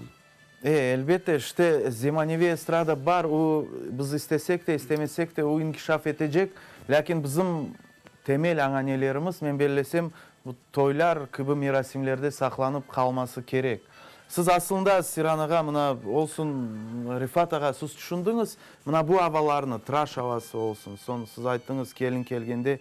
E, elbette, işte, zemaneviy estrada bar, o, biz istesek de, istemesek de, o inkişaf etecek. Lâkin bizim temel añanelerimiz, men bellesem, bu toylar kibi merasimlerde saqlanıp qalması kerek. Siz aslında, Siran ağa, mına, olsun, Refat ağa, siz tüşündiñiz, mına bu avalarnı, tıraş avası olsun, soñ siz ayttıñız, kelin kelgende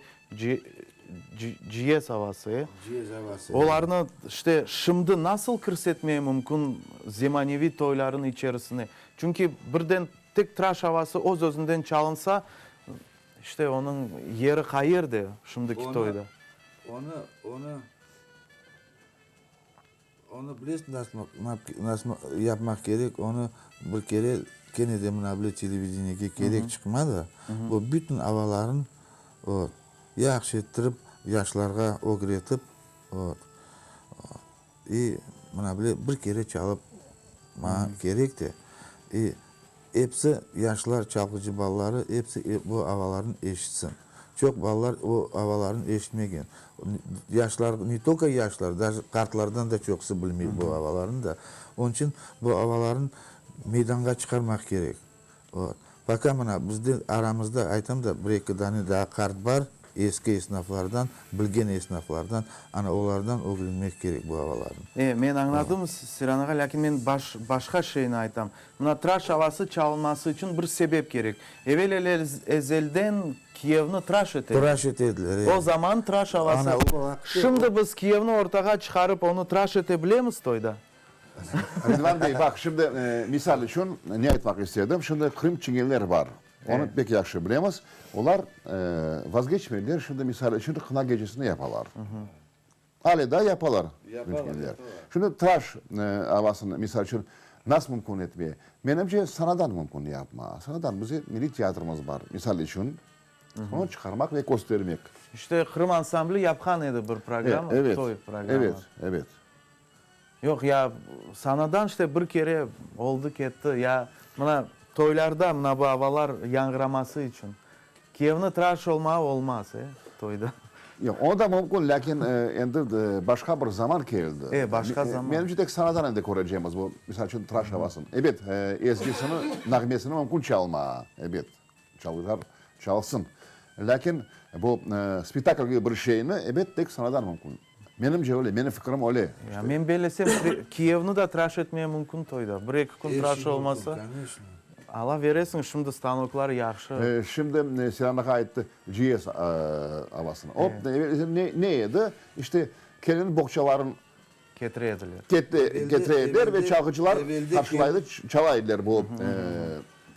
Ciyez avası, e? Ciyez avası. Olarnı, işte, şimdi nasıl kirsetmeye mümkün zemaneviy toyların içerisine? Çünki birden tek tıraş avası öz-özünden çalınsa, işte, onıñ yeri qayerde şimdiki toyda? Onı, onı, onı bilesiñ nasıl yapmaq kerek, onı bir kere kene de mına bile televideniyege kerek çıqmadı, bu bütün avaların, vot, yahşı ettirip yaşlarğa ögretip, vot, i mına bile bir kere çalıp maña kerek de, i Episi yaşlar, çalğıcı balaları episi bu avalarnı eşitsin. Çoq balalar o avalarnı eşitmegen. Yaşlar, ne tolko yaşlar, daje qartlardan da çoqusı bilmey bu avalarnı da. Onıñ içün bu avalarnı meydanğa çıqarmaq kerek. Vot. Poka mına bizde aramızda, aytam da, bir-eki dane daa qart bar, eski esnaflardan, bilgen esnaflardan, ana olardan ögrenmek kerek bu avalarnı. E, men añladım, Seyran ağa, lâkin men baş, başqa şeyni aytam. Mına tıraş avası çalınması içün bir sebep kerek. Evel-ezelden kiyevni tıraş ete ediler. Tıraş ete ediler, e. O zaman tıraş avası. Ana, o vaqıtte. Şimdi biz kiyevni ortağa çıqarıp, onı tıraş ete bilemiz toyda? Ridvan bey, baq, şimdi, misal içün, ne aytmaq istedim, şimdi Qırım çingenler bar. Onı pek yahşı bilemiz. Olar vazgeçmediler, şimdi, misal içün, qına gecesini yapalar. Ale daa yapalar mümkünler. Şimdi tıraş avasını, misal içün, nasıl mümkün etmeye? Menimce, sanadan mümkün yapma. Sanadan, bize milliy teatrımız bar, misal içün, onı çıqarmaq ve köstermek. İşte, Qırım ansambli yapqan edi bir programma, toy programması. Evet, evet. Yoq, ya, sanadan işte bir kere oldı ketti. Ya, mına, toylarda mına bu avalar yañğıraması içün. Kiyevni tıraş olmağa olmaz, e, toyda. Yoq, o da mümkün, lâkin endi başqa bir zaman keldi. E, başqa zaman. Menimce, tek sanadan endi körecemiz bu, misal içün, tıraş avasını. Ebet, ezgisini, nağmesini mümkün çalmağa, ebet, çalğılar çalsın. Lâkin bu spektakl kibi bir şeyni, ebet, tek sanadan mümkün. Menimce öyle, menim fikrim öyle. Ya, men bellesem, kiyevni da tıraş etmeye mümkün toyda. Bir-eki kün tıraş olmasa, ala veresiñ, şimdi stanoklar yahşı. Şimdi Seyran ağa ayttı, ciyez avasını. O, ne edi? İşte, kelin boğçaların Ketire ediler. Ketire ediler ve çalğıcılar qarşılaydı, çala ediler bu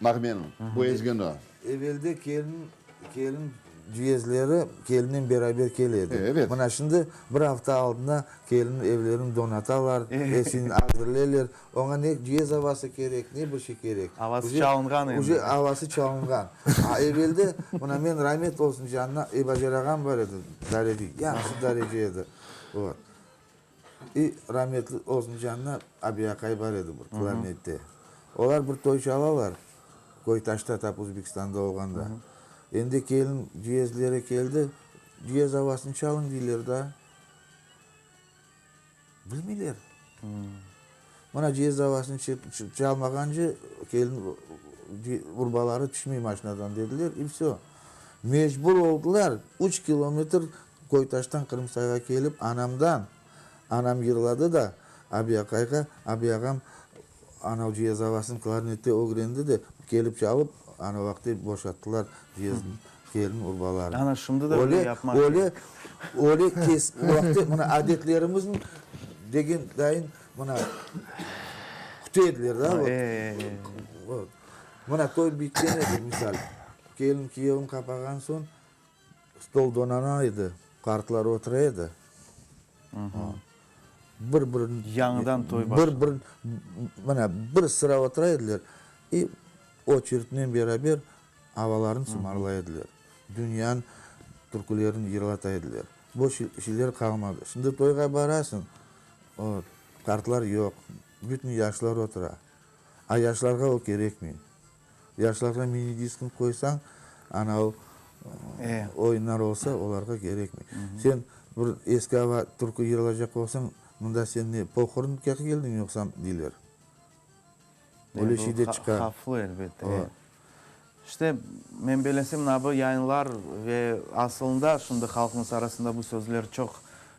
nağmeni, bu ezgini. Evelde kelin, kelin ciyezleri kelinnen beraber kele edi. Evet. Mına şimdi bir afta aldına kelin evlerini donatalar, epsini azırlaylar. Oña ne ciyez avası kerek, ne bir şey kerek. Avası çalınğan endi. Uje avası çalınğan. A evelde, mına men ramet olsun canına, Ebacer ağam bar edi, dareci, yahşı dareci edi. Vot. İ, rametli olsun canına, Abiy aqay bar edi bir, klarnette. Olar bir toy çalalar, Koytaşta, tap Özbekistanda olğanda. Endi kelin ciyezleri keldi, ciyez avasını çalıñ deyler da. Bilmeyler. Mına ciyez avasını çalmağance kelin urbaları tüşmey maşinadan dediler, i vsö. Mecbur oldılar, üç kilometr Koytaştan Qırımsayğa kelip, anamdan, anam yırladı da, Abiy aqayğa, Abiy ağam anav ciyez avasını klarnette ögrendi de, kelip çalıp, ana vaqtı boşattılar ciyezni, kelin urbalarını. Ana şimdi de öyle yapmaq kerek. Öyle, öyle kes, o vaqtı mına adetlerimizniñ degen dayın mına küte ediler da, vot. Mına toy bitken edi, misal, kelin kiyevin qapağan soñ, Stol donana edi, qartlar otura edi. Bir-birin Yañıdan toy başlana. Bir-bir, mına, bir sıra otura ediler i oçeritnen beraber avalarını sımarlay ediler. Dünyanıñ türkülerini yırlata ediler. Bu şeyler qalmadı. Şimdi toyğa barasıñ. Vot, qartlar yoq, bütün yaşlar otura. A yaşlarğa o kerekmey. Yaşlarğa mini-diskni qoysañ, ana o oyunlar olsa, olarğa kerekmey. Sen bir eski ava türkü yırlacaq olsañ, mında sen ne, pohoronkağa keldiñ yoqsam, deyler. Öyle şey de çıqa. Havflı, elbette. İşte, men belesem, mına bu yayınlar ve asılında şimdi halqımız arasında bu sözler çoq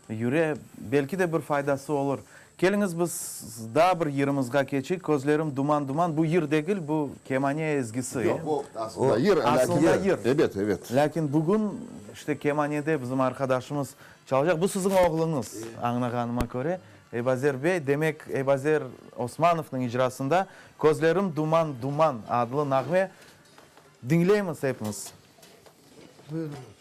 yüre, belki de bir faydası olur. Keliñiz, biz daa bir yırımızğa keçeyik, Közlerim duman-duman, bu yır degil, bu kemane ezgisi. Yoq, bu aslında yır, lâkin. Aslında yır. Ebet, ebet. Lâkin bugün, işte, kemanede bizim arqadaşımız çalacaq. Bu siziñ oğluñız, añlağanıma köre. Ebazer bey, demek, Ebazer Osmanovnıñ icrasında Közlerim duman, duman adlı nağme diñleymiz epimiz. Buyurıñız.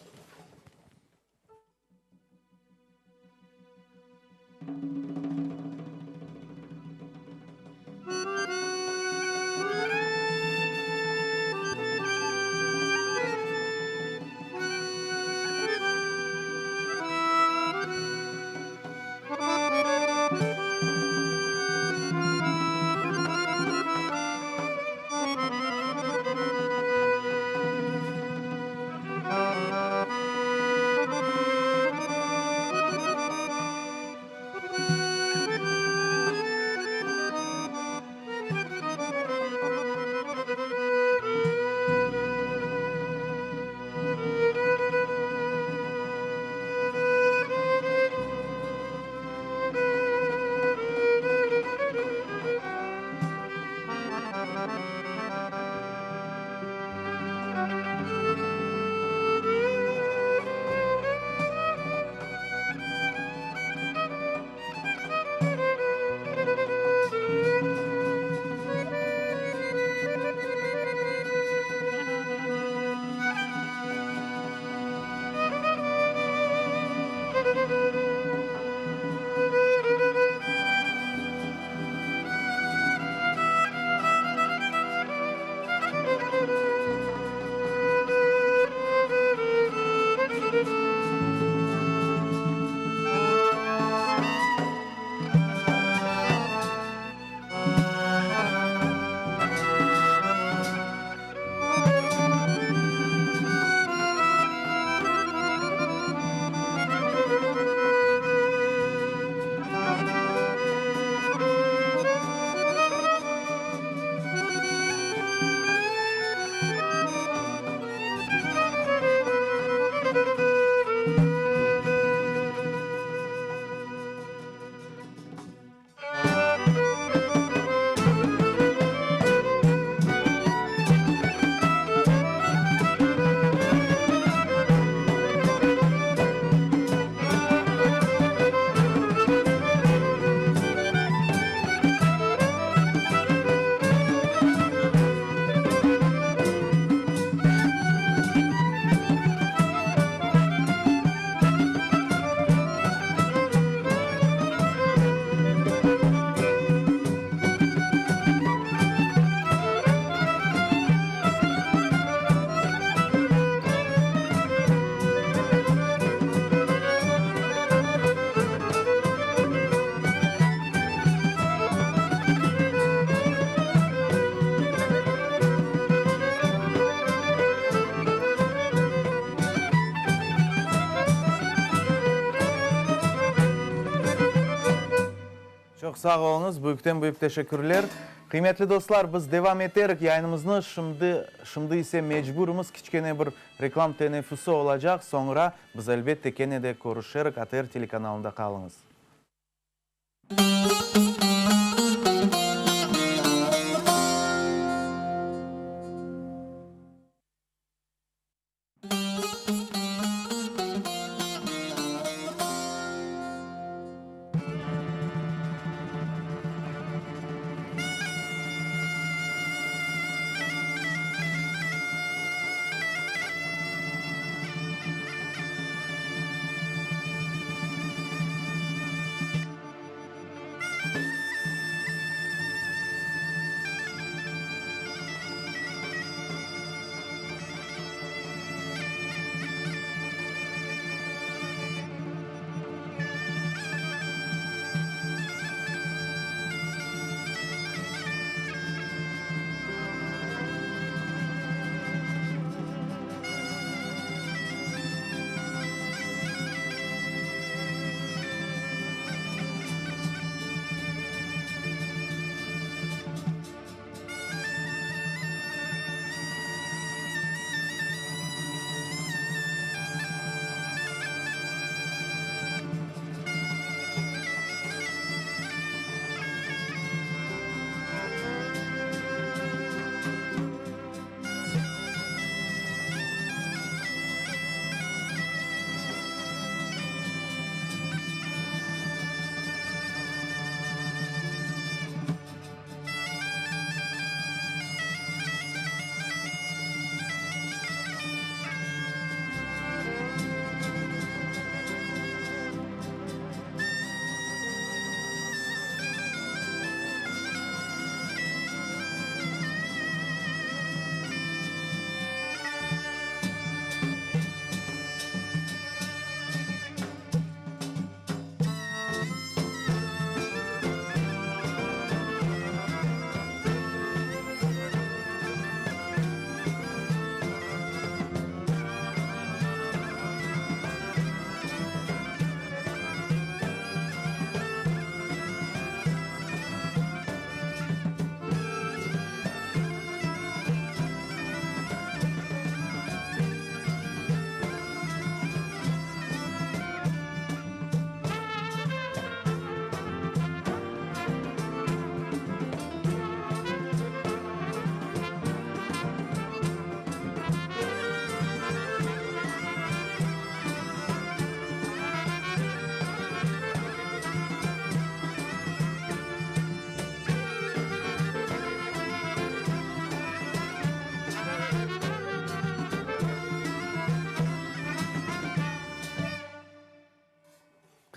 Çoq sağ oluñız, büyükten-büyük teşekkürler. Qıymetli dostlar, biz devam eterik yayınımıznı, şimdi, şimdi ise mecburımız, kiçkene bir reklam teneffüsi olacaq, soñra biz elbette kene de körüşerik, ATR telekanalında qalıñız.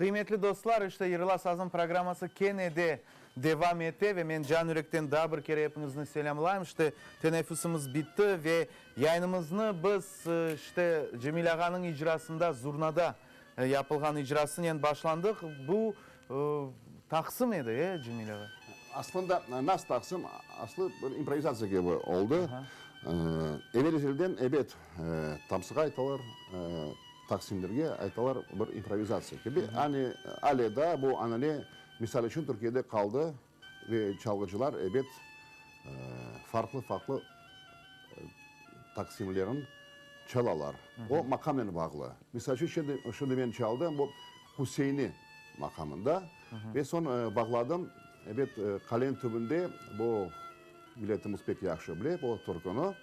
Qıymetli dostlar, işte Yırla sazım programması kene de devam ete ve men can yürekten daa bir kere epiñizni selâmlayım. İşte, teneffüsimiz bitti ve yayınımıznı biz, işte, Cemil ağanıñ icrasında zurnada yapılğan icrasınen başlandıq. Bu taqsım edi, e, Cemil ağa? Aslında, nasıl taqsım? Aslı bir improvizatsiya kibi oldı. Evel-ezelden, ebet, tamsığa aytalar, Taqsimlerge aytalar bir improvizatsiya kibi. Ani ale daa bu anane, misal içün, Türkiyede qaldı ve çalğıcılar, ebet, farqlı-farqlı taqsimlerin çalalar. O maqamnen bağlı. Misal içün, şimdi, şimdi men çaldım bu Hüseyni maqamında ve soñ bağladım, ebet, Qalen tübünde bu milletimiz pek yahşı bile bu türküni.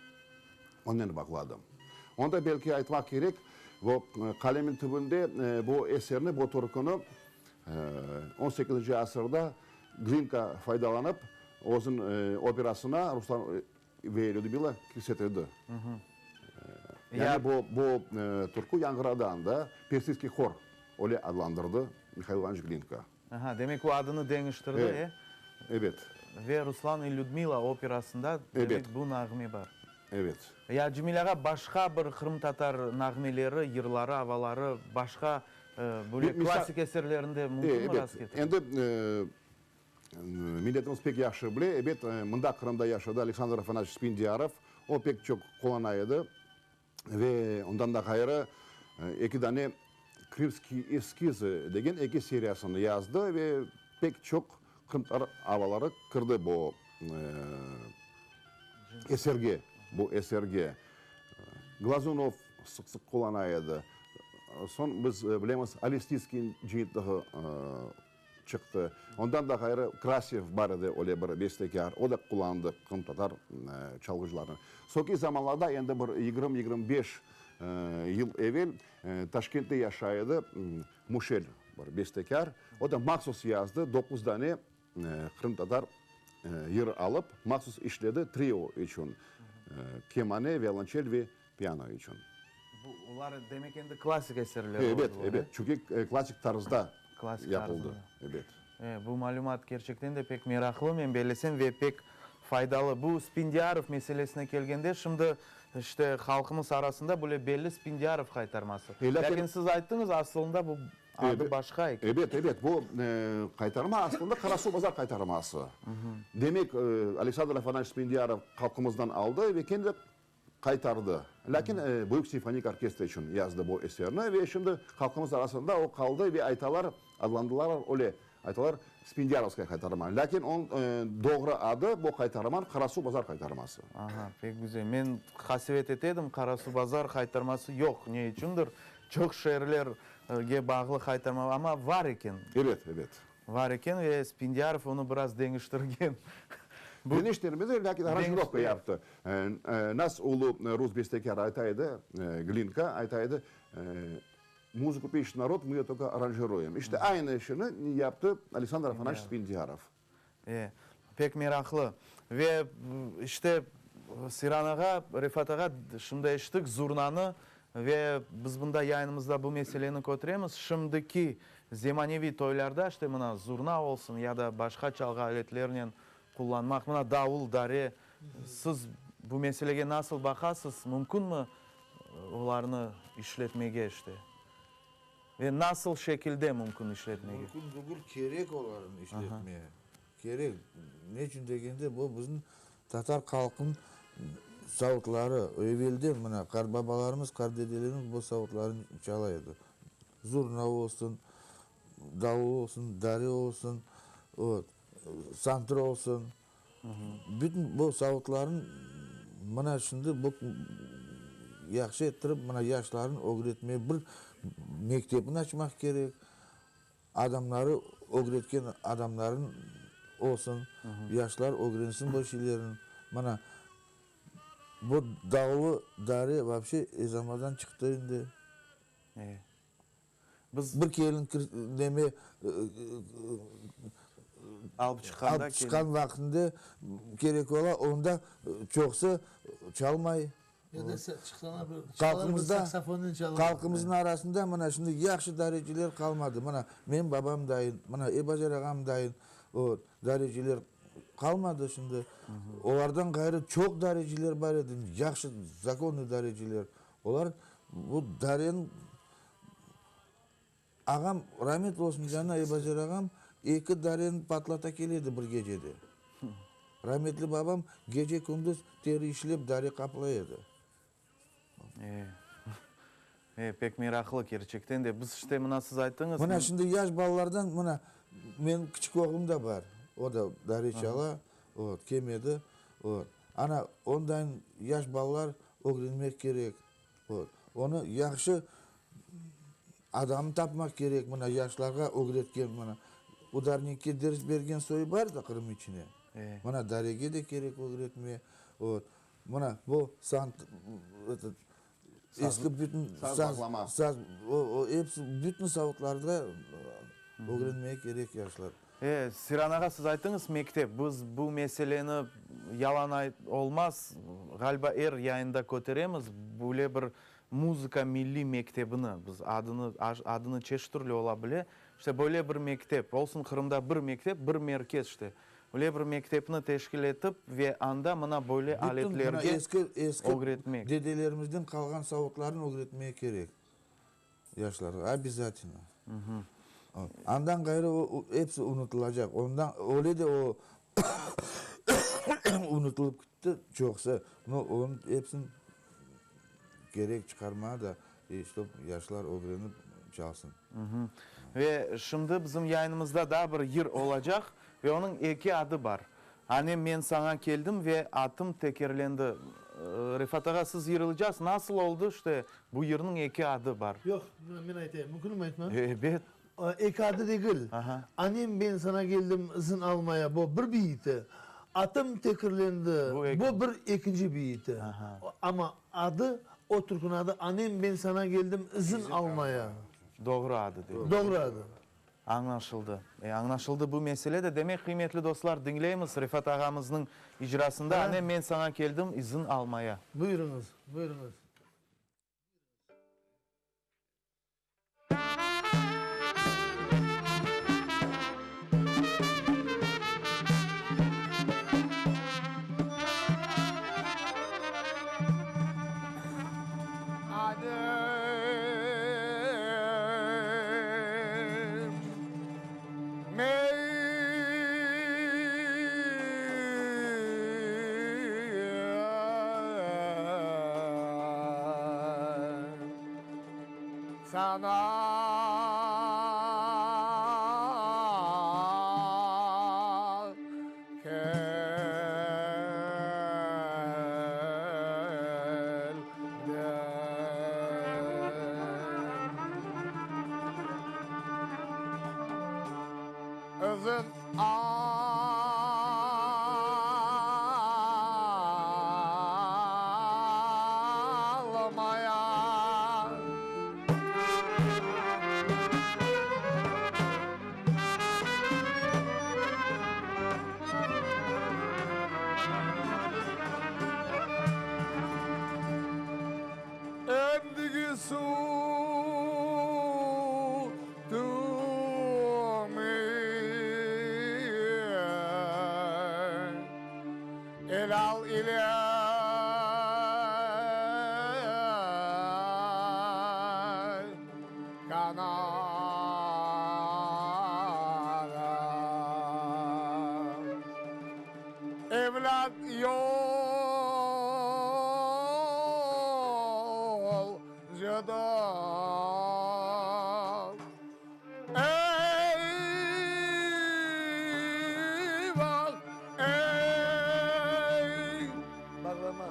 Onen bağladım. Onda belki aytmaq kerek, bu Qalemin tübünde bu eserni, bu türküni on sekizinci asırda Glinka faydalanıp, özüniñ operasına Ruslan ve Lüdmila kirsetildi. Yani bu, bu türkü yañğıradı anda, Persidskiy hor öyle adlandırdı Mihail İvanoviç Glinka. Aha, demek o adını deñiştirdi, e? Ebet. Ve Ruslan i Lüdmila operasında, demek, bu nağme bar. Evet. Ya Cemil ağa, başqa bir qırımtatar nağmeleri, yırları, avaları, başqa böyle klassik eserlerinde mümkünmi rast ketirmek? Endi milletimiz pek yahşı bile. Ebet, mında Qırımda yaşadı Aleksandr Afanasyeviç Spendiarov. O pek çoq qullana edi. Ve ondan da ğayrı, eki dane Krımskiy eskizı degen eki seriyasını yazdı ve pek çoq qırımtatar avaları kirdi bu eserge, bu eserge. Glazunov sıq-sıq qullana edi. Soñ biz bilemiz, Alestitskiy cıyıntığı çıqtı. Ondan da ğayrı, Krasev bar edi, öyle bir bestekâr, o da qullandı qırımtatar çalğıcılarını. Soñki zamanlarda, endi bir 20-25 yıl evel Taşkentte yaşay edi Muşel bir bestekâr, o da mahsus yazdı, doquz dane qırımtatar yırı alıp, mahsus işledi trio içün, kemane, violonçel ve piano içün. Bu, olar, demek, endi klassik eserler oldı. Ebet, ebet, çünki klassik tarzda yapıldı, ebet. Bu malümat kerçekten de pek meraqlı, men bellesem, ve pek faydalı. Bu Spendiarov meselesine kelgende, şimdi, işte, halqımız arasında böyle belli Spendiarov qaytarması. Lâkin siz ayttıñız, asılında bu adı başqa eken. Ebet, ebet, bu qaytarma aslında Qarasuvbazar qaytarması. Demek, Aleksandr Afanasyeviç Spendiarov halqımızdan aldı ve kendi Qaytardı. Lâkin Büyük simfonik orkestr içün yazdı bu eserni ve şimdi halqımız arasında o qaldı ve aytalar, adlandılar öyle, aytalar, Spendiarovskaya qaytarma. Lâkin onıñ doğru adı bu qaytarman Qarasuvbazar qaytarması. Aha, pek güzel. Men qasevet ete edim, Qarasuvbazar qaytarması yoq, ne içündir, çoq şeerlerge bağlı qaytarma, amma var eken. Ebet, ebet. Var eken ve Spendiarov onı biraz deñiştirgen. Deñiştirmedi, lâkin aranjirovka yaptı. Nas ulu rus bestekârı ayta edi, Glinka ayta edi, Muzıku pişet narod, mı ее только aranjiruem. İşte, aynı işini yaptı Aleksandr Afanasyeviç Spendiarov. E, pek meraqlı. Ve, işte, Seyran ağa, Refat ağa, şimdi eşittik zurnanı ve biz bunda yayınımızda bu meseleni köteremiz. Şimdiki zemaneviy toylarda, işte, mına, zurna olsun ya da başqa çalğı aletlernen qullanmaq, mına, davul, dare, siz bu meselege nasıl baqasız, mümkünmi olarnı işletmege, işte? Ve nasıl şekilde mümkün işletmege? Mümkün degil, kerek olarnı işletmeye. Kerek. Ne içün degende, bu bizim tatar halqınıñ savutları. Evelden mına qartbabalarımız, qartdedelerimiz bu savutlarnı çala edi. Zurna olsun, davul olsun, dare olsun, vot, santır olsun. Bütün bu savutlarnı mına şimdi bu yahşı ettirip, mına yaşlarnı ögretmeye bir mektebini açmaq kerek. Adamları ögretken adamların olsun, yaşlar ögrensin bu şeylerni. Mına bu davulu, dare vapşe ezamadan çıqtı endi. Biz Bir kelin neme alıp çıqqanda alıp çıqqan vaqtında kerek ola, onda çoqusı çalmay. Ya da çıqsalar bir, çıqsalar bir saksofonnen çalar. Halqımıznıñ arasında mına şimdi yahşı dareciler qalmadı. Mına menim babam dayın, mına Ebazer ağam dayın, o, dareciler qalmadı şimdi. Olardan ğayrı çoq dareciler bar edi, yahşı, zakonnıy dareciler. Olar bu dareniñ Ağam, ramet olsun canına, Ebazer ağam eki dareni patlata kele edi bir gecede. Rametli babam gece-kündüz teri işlep dare qaplay edi. E, e, pek meraqlı kerçekten de. Biz işte mına siz ayttıñız. Mına şimdi yaş balalardan mına menim kiçik oğlum da bar. O da dare çala, vot, kelmedi, vot. Ana, ondayın yaş balalar ögrenmek kerek. Vot. Onı yahşı adamnı tapmaq kerek, mına yaşlarğa ögretken, mına udarnikke ders bergen soyu bar da Qırım içine. Mına darege de kerek ögretme. Vot. Mına bu sant, etot, eski bütün saz, bağlama. Saz, o, o, episi bütün savutlarda ögrenmege kerek yaşlar. E, Siran ağa, siz ayttıñız mektep. Biz bu meseleni, yalan olmaz, ğaliba er yayında köteremiz, böyle bir muzıka milliy mektebini, biz adını, adını çeşit türlü ola bile, işte böyle bir mektep, olsun Qırımda bir mektep, bir merkez işte, böyle bir mektepni teşkil etip ve anda mına böyle aletlerge eski, eski ögretmek. Dedelerimizden qalğan savutlarnı ögretmege kerek. Yaşlarğa, obязательno. Andan ğayrı o, episi unutılacaq. Ondan, öyle de o unutılıp gitti çoqusı. No, onıñ episini kerek çıqarmağa da, i ştob yaşlar ögrenip çalsın. Ve şimdi bizim yayınımızda daa bir yır olacaq ve onıñ eki adı bar. Anem, men saña keldim ve atım tekerlendi. Refat ağa, siz yırlıcasız, nasıl oldı, işte, bu yırnıñ eki adı bar? Yoq, men aytayım, mümkünmi aytmam? Ebet. Eki adı degil. Anem, men saña keldim izin almaya, bu bir beyiti. Atım tekirlendi, bu bir ekinci beyiti. Amma adı, o türküniñ adı, Anem, men saña keldim izin almaya. Doğru adı, demek. Doğru adı. Añlaşıldı. E, añlaşıldı bu mesele de. Demek, qıymetli dostlar, diñleymiz Refat ağamıznıñ icrasında Annem, men saña keldim izin almaya. Buyurıñız, buyurıñız. Annem, men saña Keldim. İzin almaya. Endigi sütümi elâl ile Kanada. Evlât yolcudur. Eyvah, ey! Bağlama.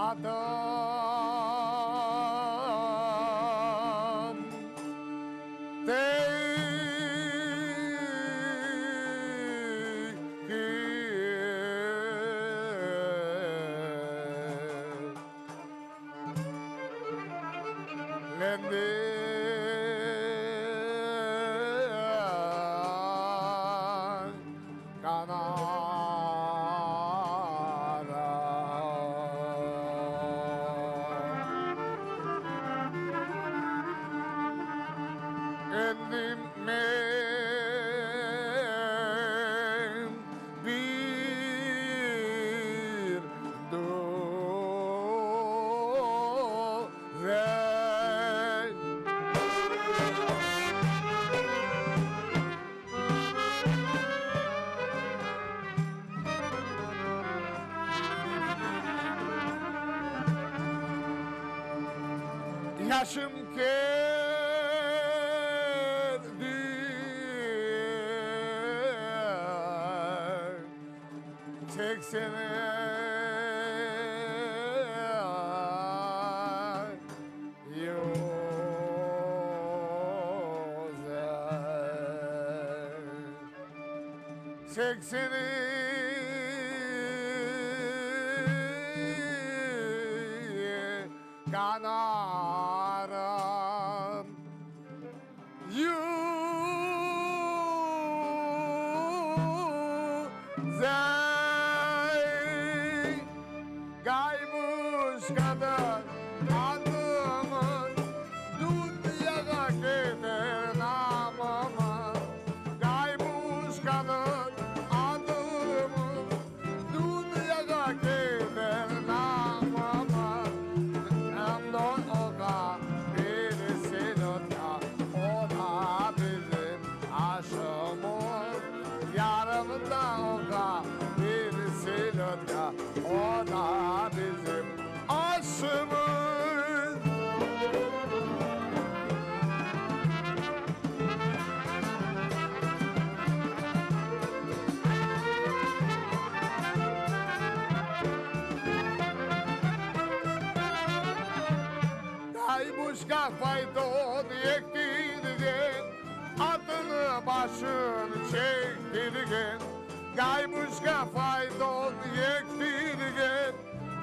Atım tey Lendi Endi men bir duzel. Yaşım keldi seksene. Sekseni kanarım. Yüzey Gaybuşkadan adımın Dünyağa keter namımın Gaybuşkanıñ adımın Dünyağa keter namımın Namdon oğa birisi lotka O da bizim aşımız Yarımda oğa birisi lotka O da bizim aşımız. Gaybuşka fayton yektirgen, Atını başını çektirgen. Gaybuşka fayton yektirgen,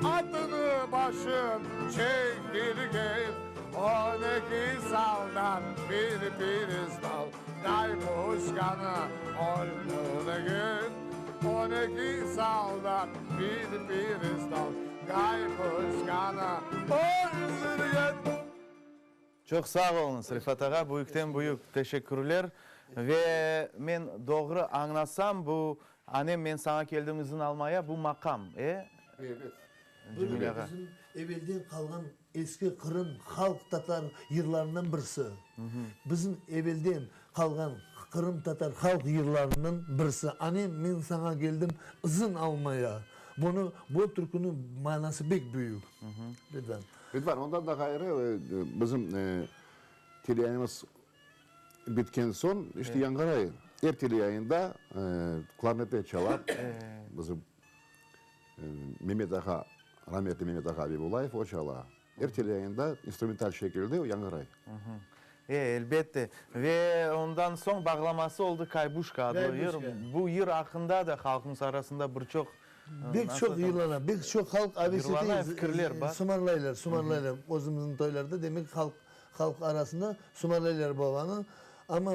Atını başını çektirgen. 12 soldat bir pristal, Gaybuşkanı öldürgen. 12 soldat bir pristal, Gaybuşkanı öldürgen. Çoq sağ oluñız, Refat ağa, büyükten büyük teşekkürler. Ve men doğru añlasam, bu Anem, men saña keldim izin almaya, bu maqam, e? Ebet. Cemil ağa. Bizim evelden qalğan eski Qırım halq tatar yırlarından birisi. Bizim evelden qalğan Qırım tatar halq yırlarından birisi. Anem, men saña keldim izin almaya. Bunı, bu türküniñ manası pek büyük. Ridvan. Ridvan, ondan da ğayrı, bizim teleyayınımız bitken soñ, işte yañğıray, er teleyayında klarnette çala bizim Memet ağa, rametli Memet ağa Abibullayev, o çala. Er teleyayında instrumental şekilde o yañğıray. E, elbette. Ve ondan soñ bağlaması oldı Kaybuşka adlı yır. Bu yır aqqında da halqımız arasında bir çoq Bek çoq yırlana, bek çoq halq Yırlana, fikirler bar. Sımarlaylar, sımarlaylar. Özümizniñ toylarda, demek, halq halq arasında sımarlaylar babanı. Amma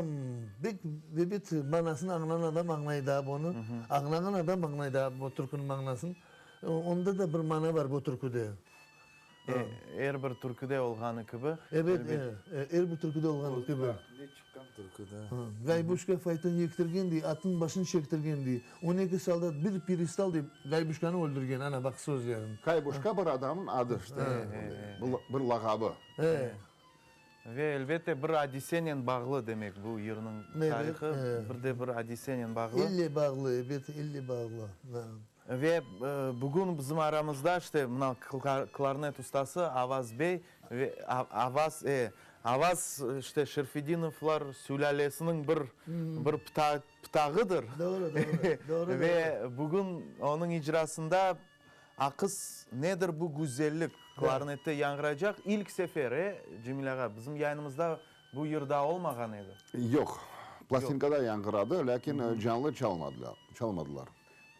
bek ebet manasını añlağan adam añlay daa bunı. Añlağan adam añlay daa bu türküniñ manasını. Onda da bir mana bar bu türküde. Er bir türküde olğanı kibi. Ebet, er bir türküde olğanı kibi. Ne çıqqan türküde. Gaybuşka fayton yektirgen, dey, atnıñ başını çektirgen, dey. 12 soldat, bir peristal, dey, Gaybuşkanı öldürgen. Ana, baq sözlerin. Gaybuşka bir adamnıñ adı işte, bir lağabı. Ve, elbette, bir adisenen bağlı, demek, bu yırnıñ tarihı bir de bir adisenen bağlı. İlle bağlı, ebet, ille bağlı. Ve bugün bizim aramızda, işte, mına, klarnet ustası Avaz bey ve Avaz, e, Avaz, işte, Şerfedinovlar sülâlesiniñ bir, bir pıtağıdır. Doğru, doğru, doğru. Ve bugün onıñ icrasında. Aqız, nedir bu güzellik klarnette yañğıraycaq ilk sefer, e, Cemil ağa, bizim yayınımızda bu yır daa olmağan edi. Yoq, plastinkada yañğıradı, lâkin canlı çalmadılar, çalmadılar.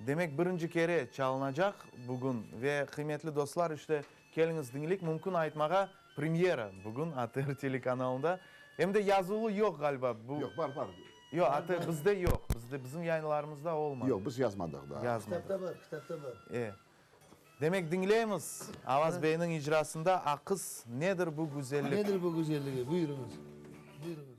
Demek, birinci kere çalınacaq bugün ve, qıymetli dostlar, işte, keliñiz diñleyik, mümkün aytmağa, premyera bugün ATR telekanalında. Em de yazuvlı yoq, ğaliba, bu. Yoq, bar, bar. Yoq, ATR, bizde yoq, bizde, bizim yayınlarımızda olmadı. Yoq, biz yazmadıq daa. Yazmadıq. Kitapta bar, kitapta bar. E. Demek, diñleymiz Avaz beyniñ icrasında Aqız, nedir bu güzellik? Nedir bu güzelligi? Buyurıñız, buyurıñız.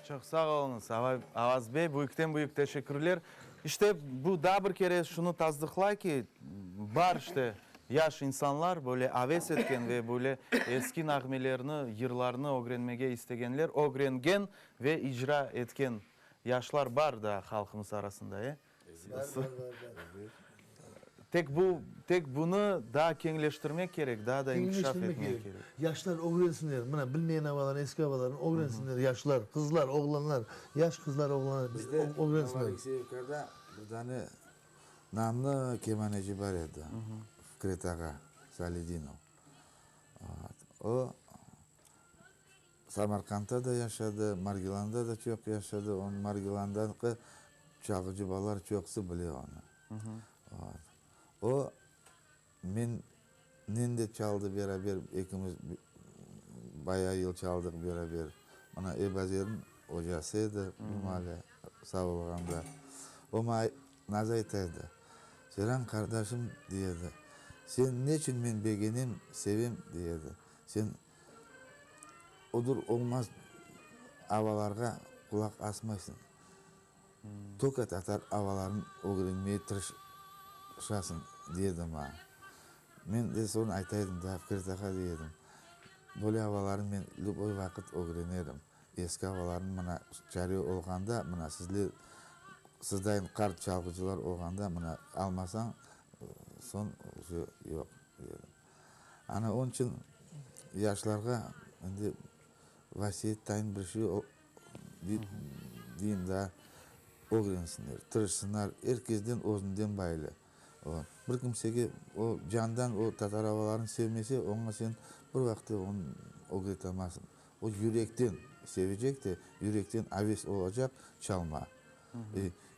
Çoq sağ oluñız, Avaz bey, büyükten büyük teşekkürler. İşte, bu daa bir kere şunı tasdıqlay ki, bar işte yaş insanlar, böyle aves etken ve böyle eski nağmelerni, yırlarnı ögrenmege istegenler, ögrengen ve icra etken yaşlar bar daa halqımız arasında, e? Bar, bar, bar, bar. Tek bu, tek bunı daa keñleştirmek kerek, daa da inkişaf Keñleştirmek etmek kerek. kerek. Yaşlar ögrensinler, mına, bilmeyen avalarını, eski avalarını ögrensinler yaşlar, qızlar, oğlanlar, yaş qızlar, oğlanlar Bizde ögrensinler. Novoalekseyevkada bir dane namlı kemaneci bar edi, Fikret ağa Saledinov. O, Samarqandda da yaşadı, Margilanda da çoq yaşadı. Onıñ Margilandaki çalğıcı balalar çoqusı bile onı. O, mennen de çaldı beraber, ekimiz bayağı yıl çaldıq beraber. Mına Ebazerniñ ocası edi Cumali. sağ olğanda. O maña nazı ayta edi, Seyran qardaşım, dey edi, seni neçün men begenem, sevem, dey edi, sen odur olmaz avalarğa qulaq asmaysıñ, toka tatar avalarını ögrenmeye tırışasıñ, dey edi maña. Men de soñ ayta edim, da, Fikret ağa, dey edim, böyle avalarnı men lüboy vaqıt ögrenerim. Eski avalarnı mına çare olğanda, mına sizler, sizdayın qart çalğıcılar olğanda, mına almasañ, soñ uje yoq, dedim. Ana, onıñ içün yaşlarğa endi vasiyet tayın bir şey deyim da, ögrensinler, tırışsınlar, er kesden özünden baylı. Bir kimsege o candan o tatar avalarını sevmese, oña sen bir vaqıt onı ögretalmazsıñ. O yürekten sevecek de, yürekten aves olacaq çalma.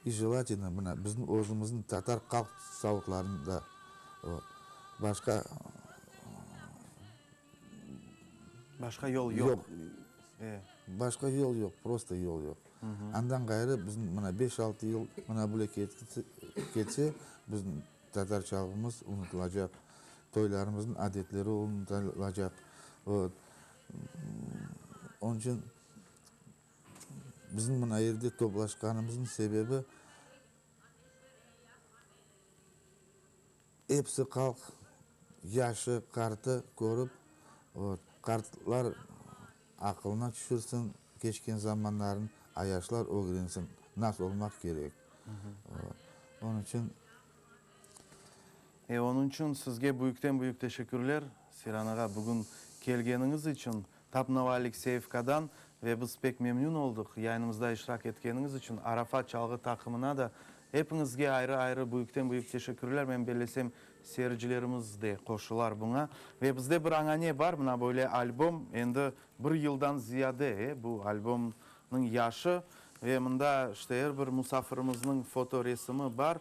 I jelatelno, mına, bizim özümizniñ tatar halq savutlarını da, başqa. Başqa yol yoq. Başqa yol yoq, prosto yol yoq. Andan ğayrı bizim mına beş-altı yıl mına böyle ketse, bizim tatar çalğımız unutılacaq, toylarımıznıñ adetleri unutılacaq. Vot. Onıñ içün bizim mına evde toplaşqanımıznıñ sebebi, Episi halq, yaşı, qartı körip, vot, qartlar aqılına tüşürsin keçken zamanların, a yaşlar ögrensin, nasıl olmaq kerek. Vot, onıñ içün. E, onıñ içün sizge büyükten-büyük teşekkürler, Seyran ağa, bugün kelgeniñiz içün, tap Novoalekseyevkadan ve biz pek memnün oldıq yayınımızda iştirak etkeniñiz içün, Arafat çalğı taqımına da Epiñizge ayrı-ayrı büyükten-büyük teşekkürler. Men bellesem, seyircilerimiz de qoşular buña. Ve bizde bir añane bar, mına böyle albom, endi bir yıldan ziyade, e, bu albomnıñ yaşı. Ve mında, işte, er bir musafirimizniñ fotoresimi bar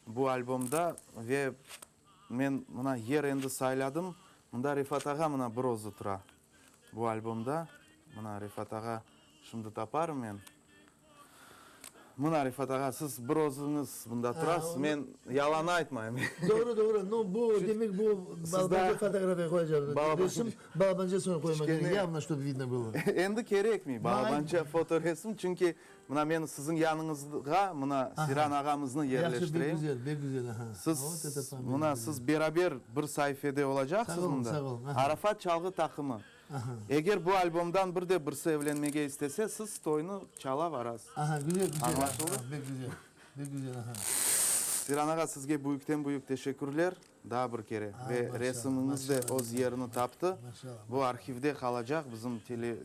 bu albomda. Ve men mına yer endi sayladım. Mında Refat ağa mına bir özü tura bu albomda. Mına Refat ağa şimdi taparım men. Mına, Refat ağa, siz bir özüñiz mında turasız, men yalan aytmayım. Doğru, doğru. No, bu, demek, bu balabanca fotografiya qoyacaqlar. Resim balabanca soñ qoymaq kerek, yavno, ştob vidno bylo. Endi kerekmey balabanca fotoresim, çünki mına men siziñ yanıñızğa mına Seyran ağamıznı yerleştireyim. Yahşı, pek güzel, pek güzel, aha. Siz, mına, siz beraber bir saifede olacaqsız mında. Sağ olun, sağ olun. Arafat çalğı taqımı. Eger bu albomdan bir de birisi evlenmege istese, siz toynı çala varasız. Aha, güzel, güzel. Añlaşıldı? Pek güzel, pek güzel, aha. Seyran ağa, sizge büyükten-büyük teşekkürler daa bir kere. Ve resimiñiz de öz yerini taptı. Bu arhivde qalacaq, bizim tele,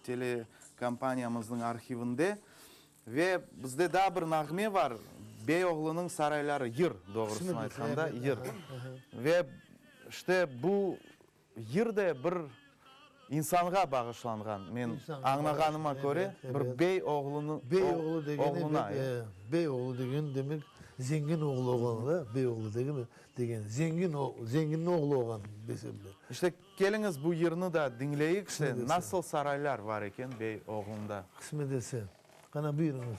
telekompaniyamıznıñ arhivinde. Ve bizde daa bir nağme bar, Beyoğlunıñ sarayları, yır, doğrusını aytqanda, yır. Ve işte bu Yır da bir insanğa bağışlanğan, men añlağanıma köre, bir bey oğlunı, Bey oğlu degeni, oğluna. Bey oğlu degeni, demek, zengin oğlu olğan da, bey oğlu degeni, degeni, zengin, zenginniñ oğlu olğan desem de. İşte, keliñiz bu yırnı da diñleyik, işte, nasıl saraylar var eken bey oğlunda. Qısmet etse. Qana, buyurıñız.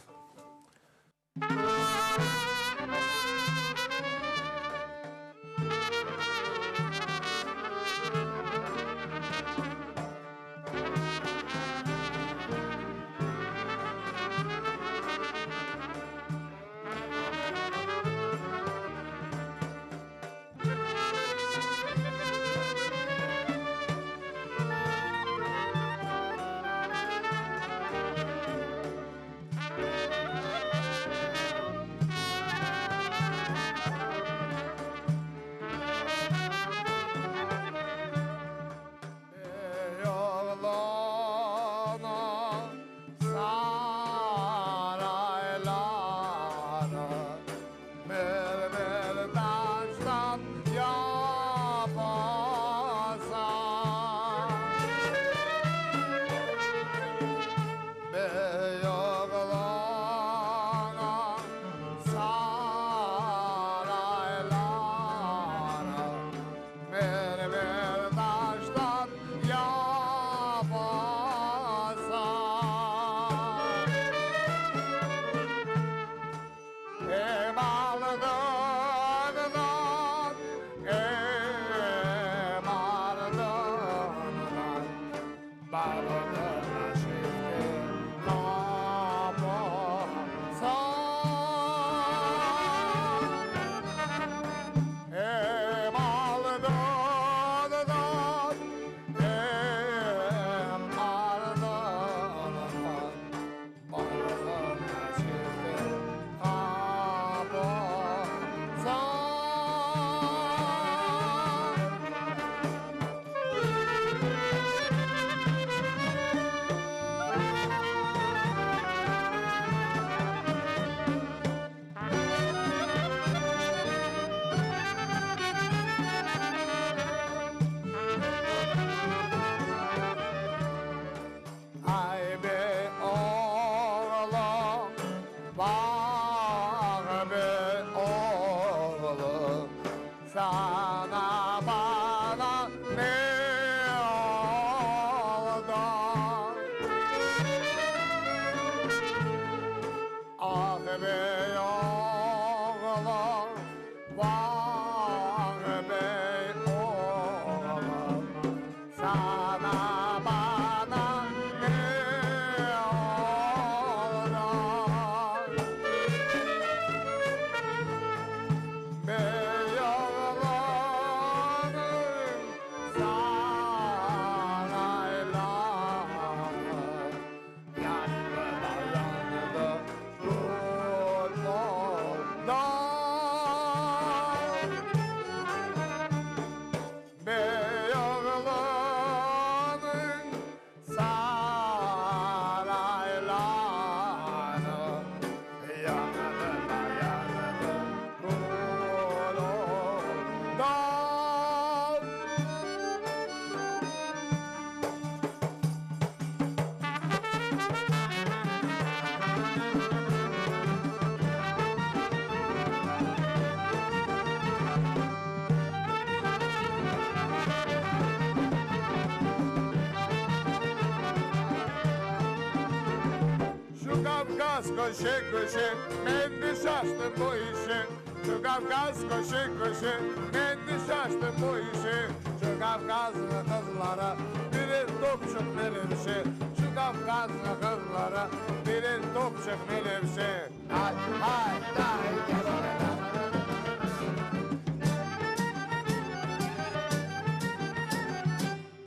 Kavkaz köşe köşe, men de şaştım bu işe. Şu Kavkaz köşe köşe, men de şaştım bu işe. Şu Kavkaznıñ qızları birer topçıq melevşe. Şu Kavkaznıñ qızları birer topçıq melevşe. Hay, hay, day,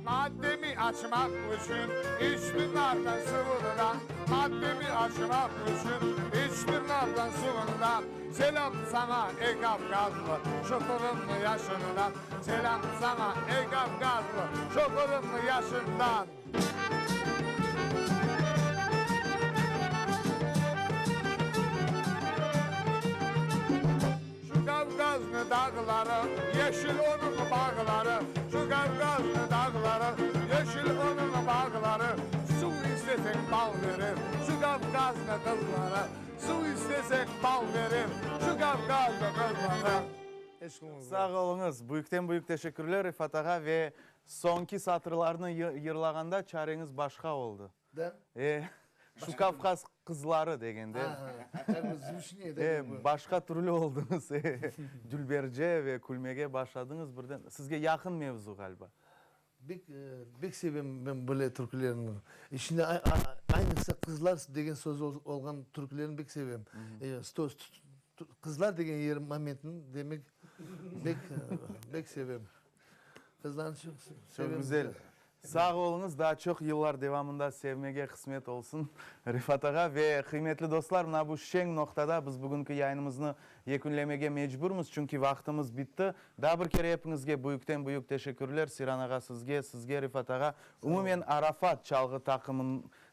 Maddemi açmaq içün içtim nardan suvundan, Maddemi açmaq içün içtim nardan suvundan. Selâm saña, ey kavkazlı, şu qırımlı yaşından, Selâm saña, ey kavkazlı, şu qırımlı yaşından. Şu Kavkaznı dağları, yeşil onıñ bağları, Şu Kavkaznı dağları, yeşil onıñ bağları, Suv isteseñ bal berer, şu Kavkaznı qızları, Suv isteseñ bal berer, şu Kavkaznı qızları. Sağ oluñız. Büyükten-büyük teşekkürler Refat ağa ve soñki satırlarnı yırlağanda çareñiz başqa oldı. Da? E, şu Kavkaz qızları degende. Aha, zvuşniye, da? E, başqa türlü oldıñız. E, dülberce ve külmege başladıñız birden. Sizge yaqın mevzu ğaliba. Bek, bek sevem men böyle türkülerni. İçinde aynıqsa qızlar degen söz olğan türkülerni bek sevem. Qızlar degen yer momentini demek bek, bek sevem. Qızlarnı çoq sevem. Çoq güzel. Sağ oluñız, daa çoq yıllar devamında sevmege qısmet olsun, Refat ağa. Ve, qıymetli dostlar, mına bu şeñ noqtada biz bugünki yayınımıznı yekünlemege mecburmız, çünki vaqtımız bitti. Daa bir kere epiñizge büyükten-büyük teşekkürler, Seyran ağa sizge, sizge, Refat ağa, umumen Arafat çalğı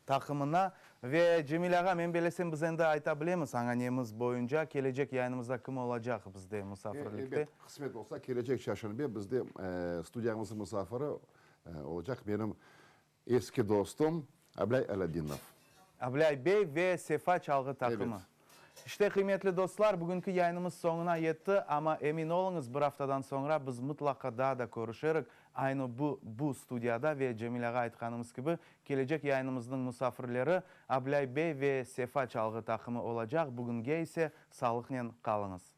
taqımına. Ve, Cemil ağa, men belesem, biz endi ayta bilemiz añanemiz boyunca, kelecek yayınımızda kim olacaq bizde musafirlikte? Elbet, qısmet olsa, kelecek çarşenbe bizde studiyamıznıñ musafiri Olacaq menim eski dostum Ablây Alâdinov. Ablây bey ve Sefa çalğı taqımı. Evet. İşte, qıymetli dostlar, bugünki yayınımız soñuna yetti, amma emin oluñız, bir aftadan soñra biz mıtlaqa daa da körüşerik, aynı bu bu studiyada ve Cemil ağa aytqanımız kibi, kelecek yayınımıznıñ musafirleri Ablây bey ve Sefa çalğı taqımı olacaq, bugünge ise sağlıqnen qalıñız.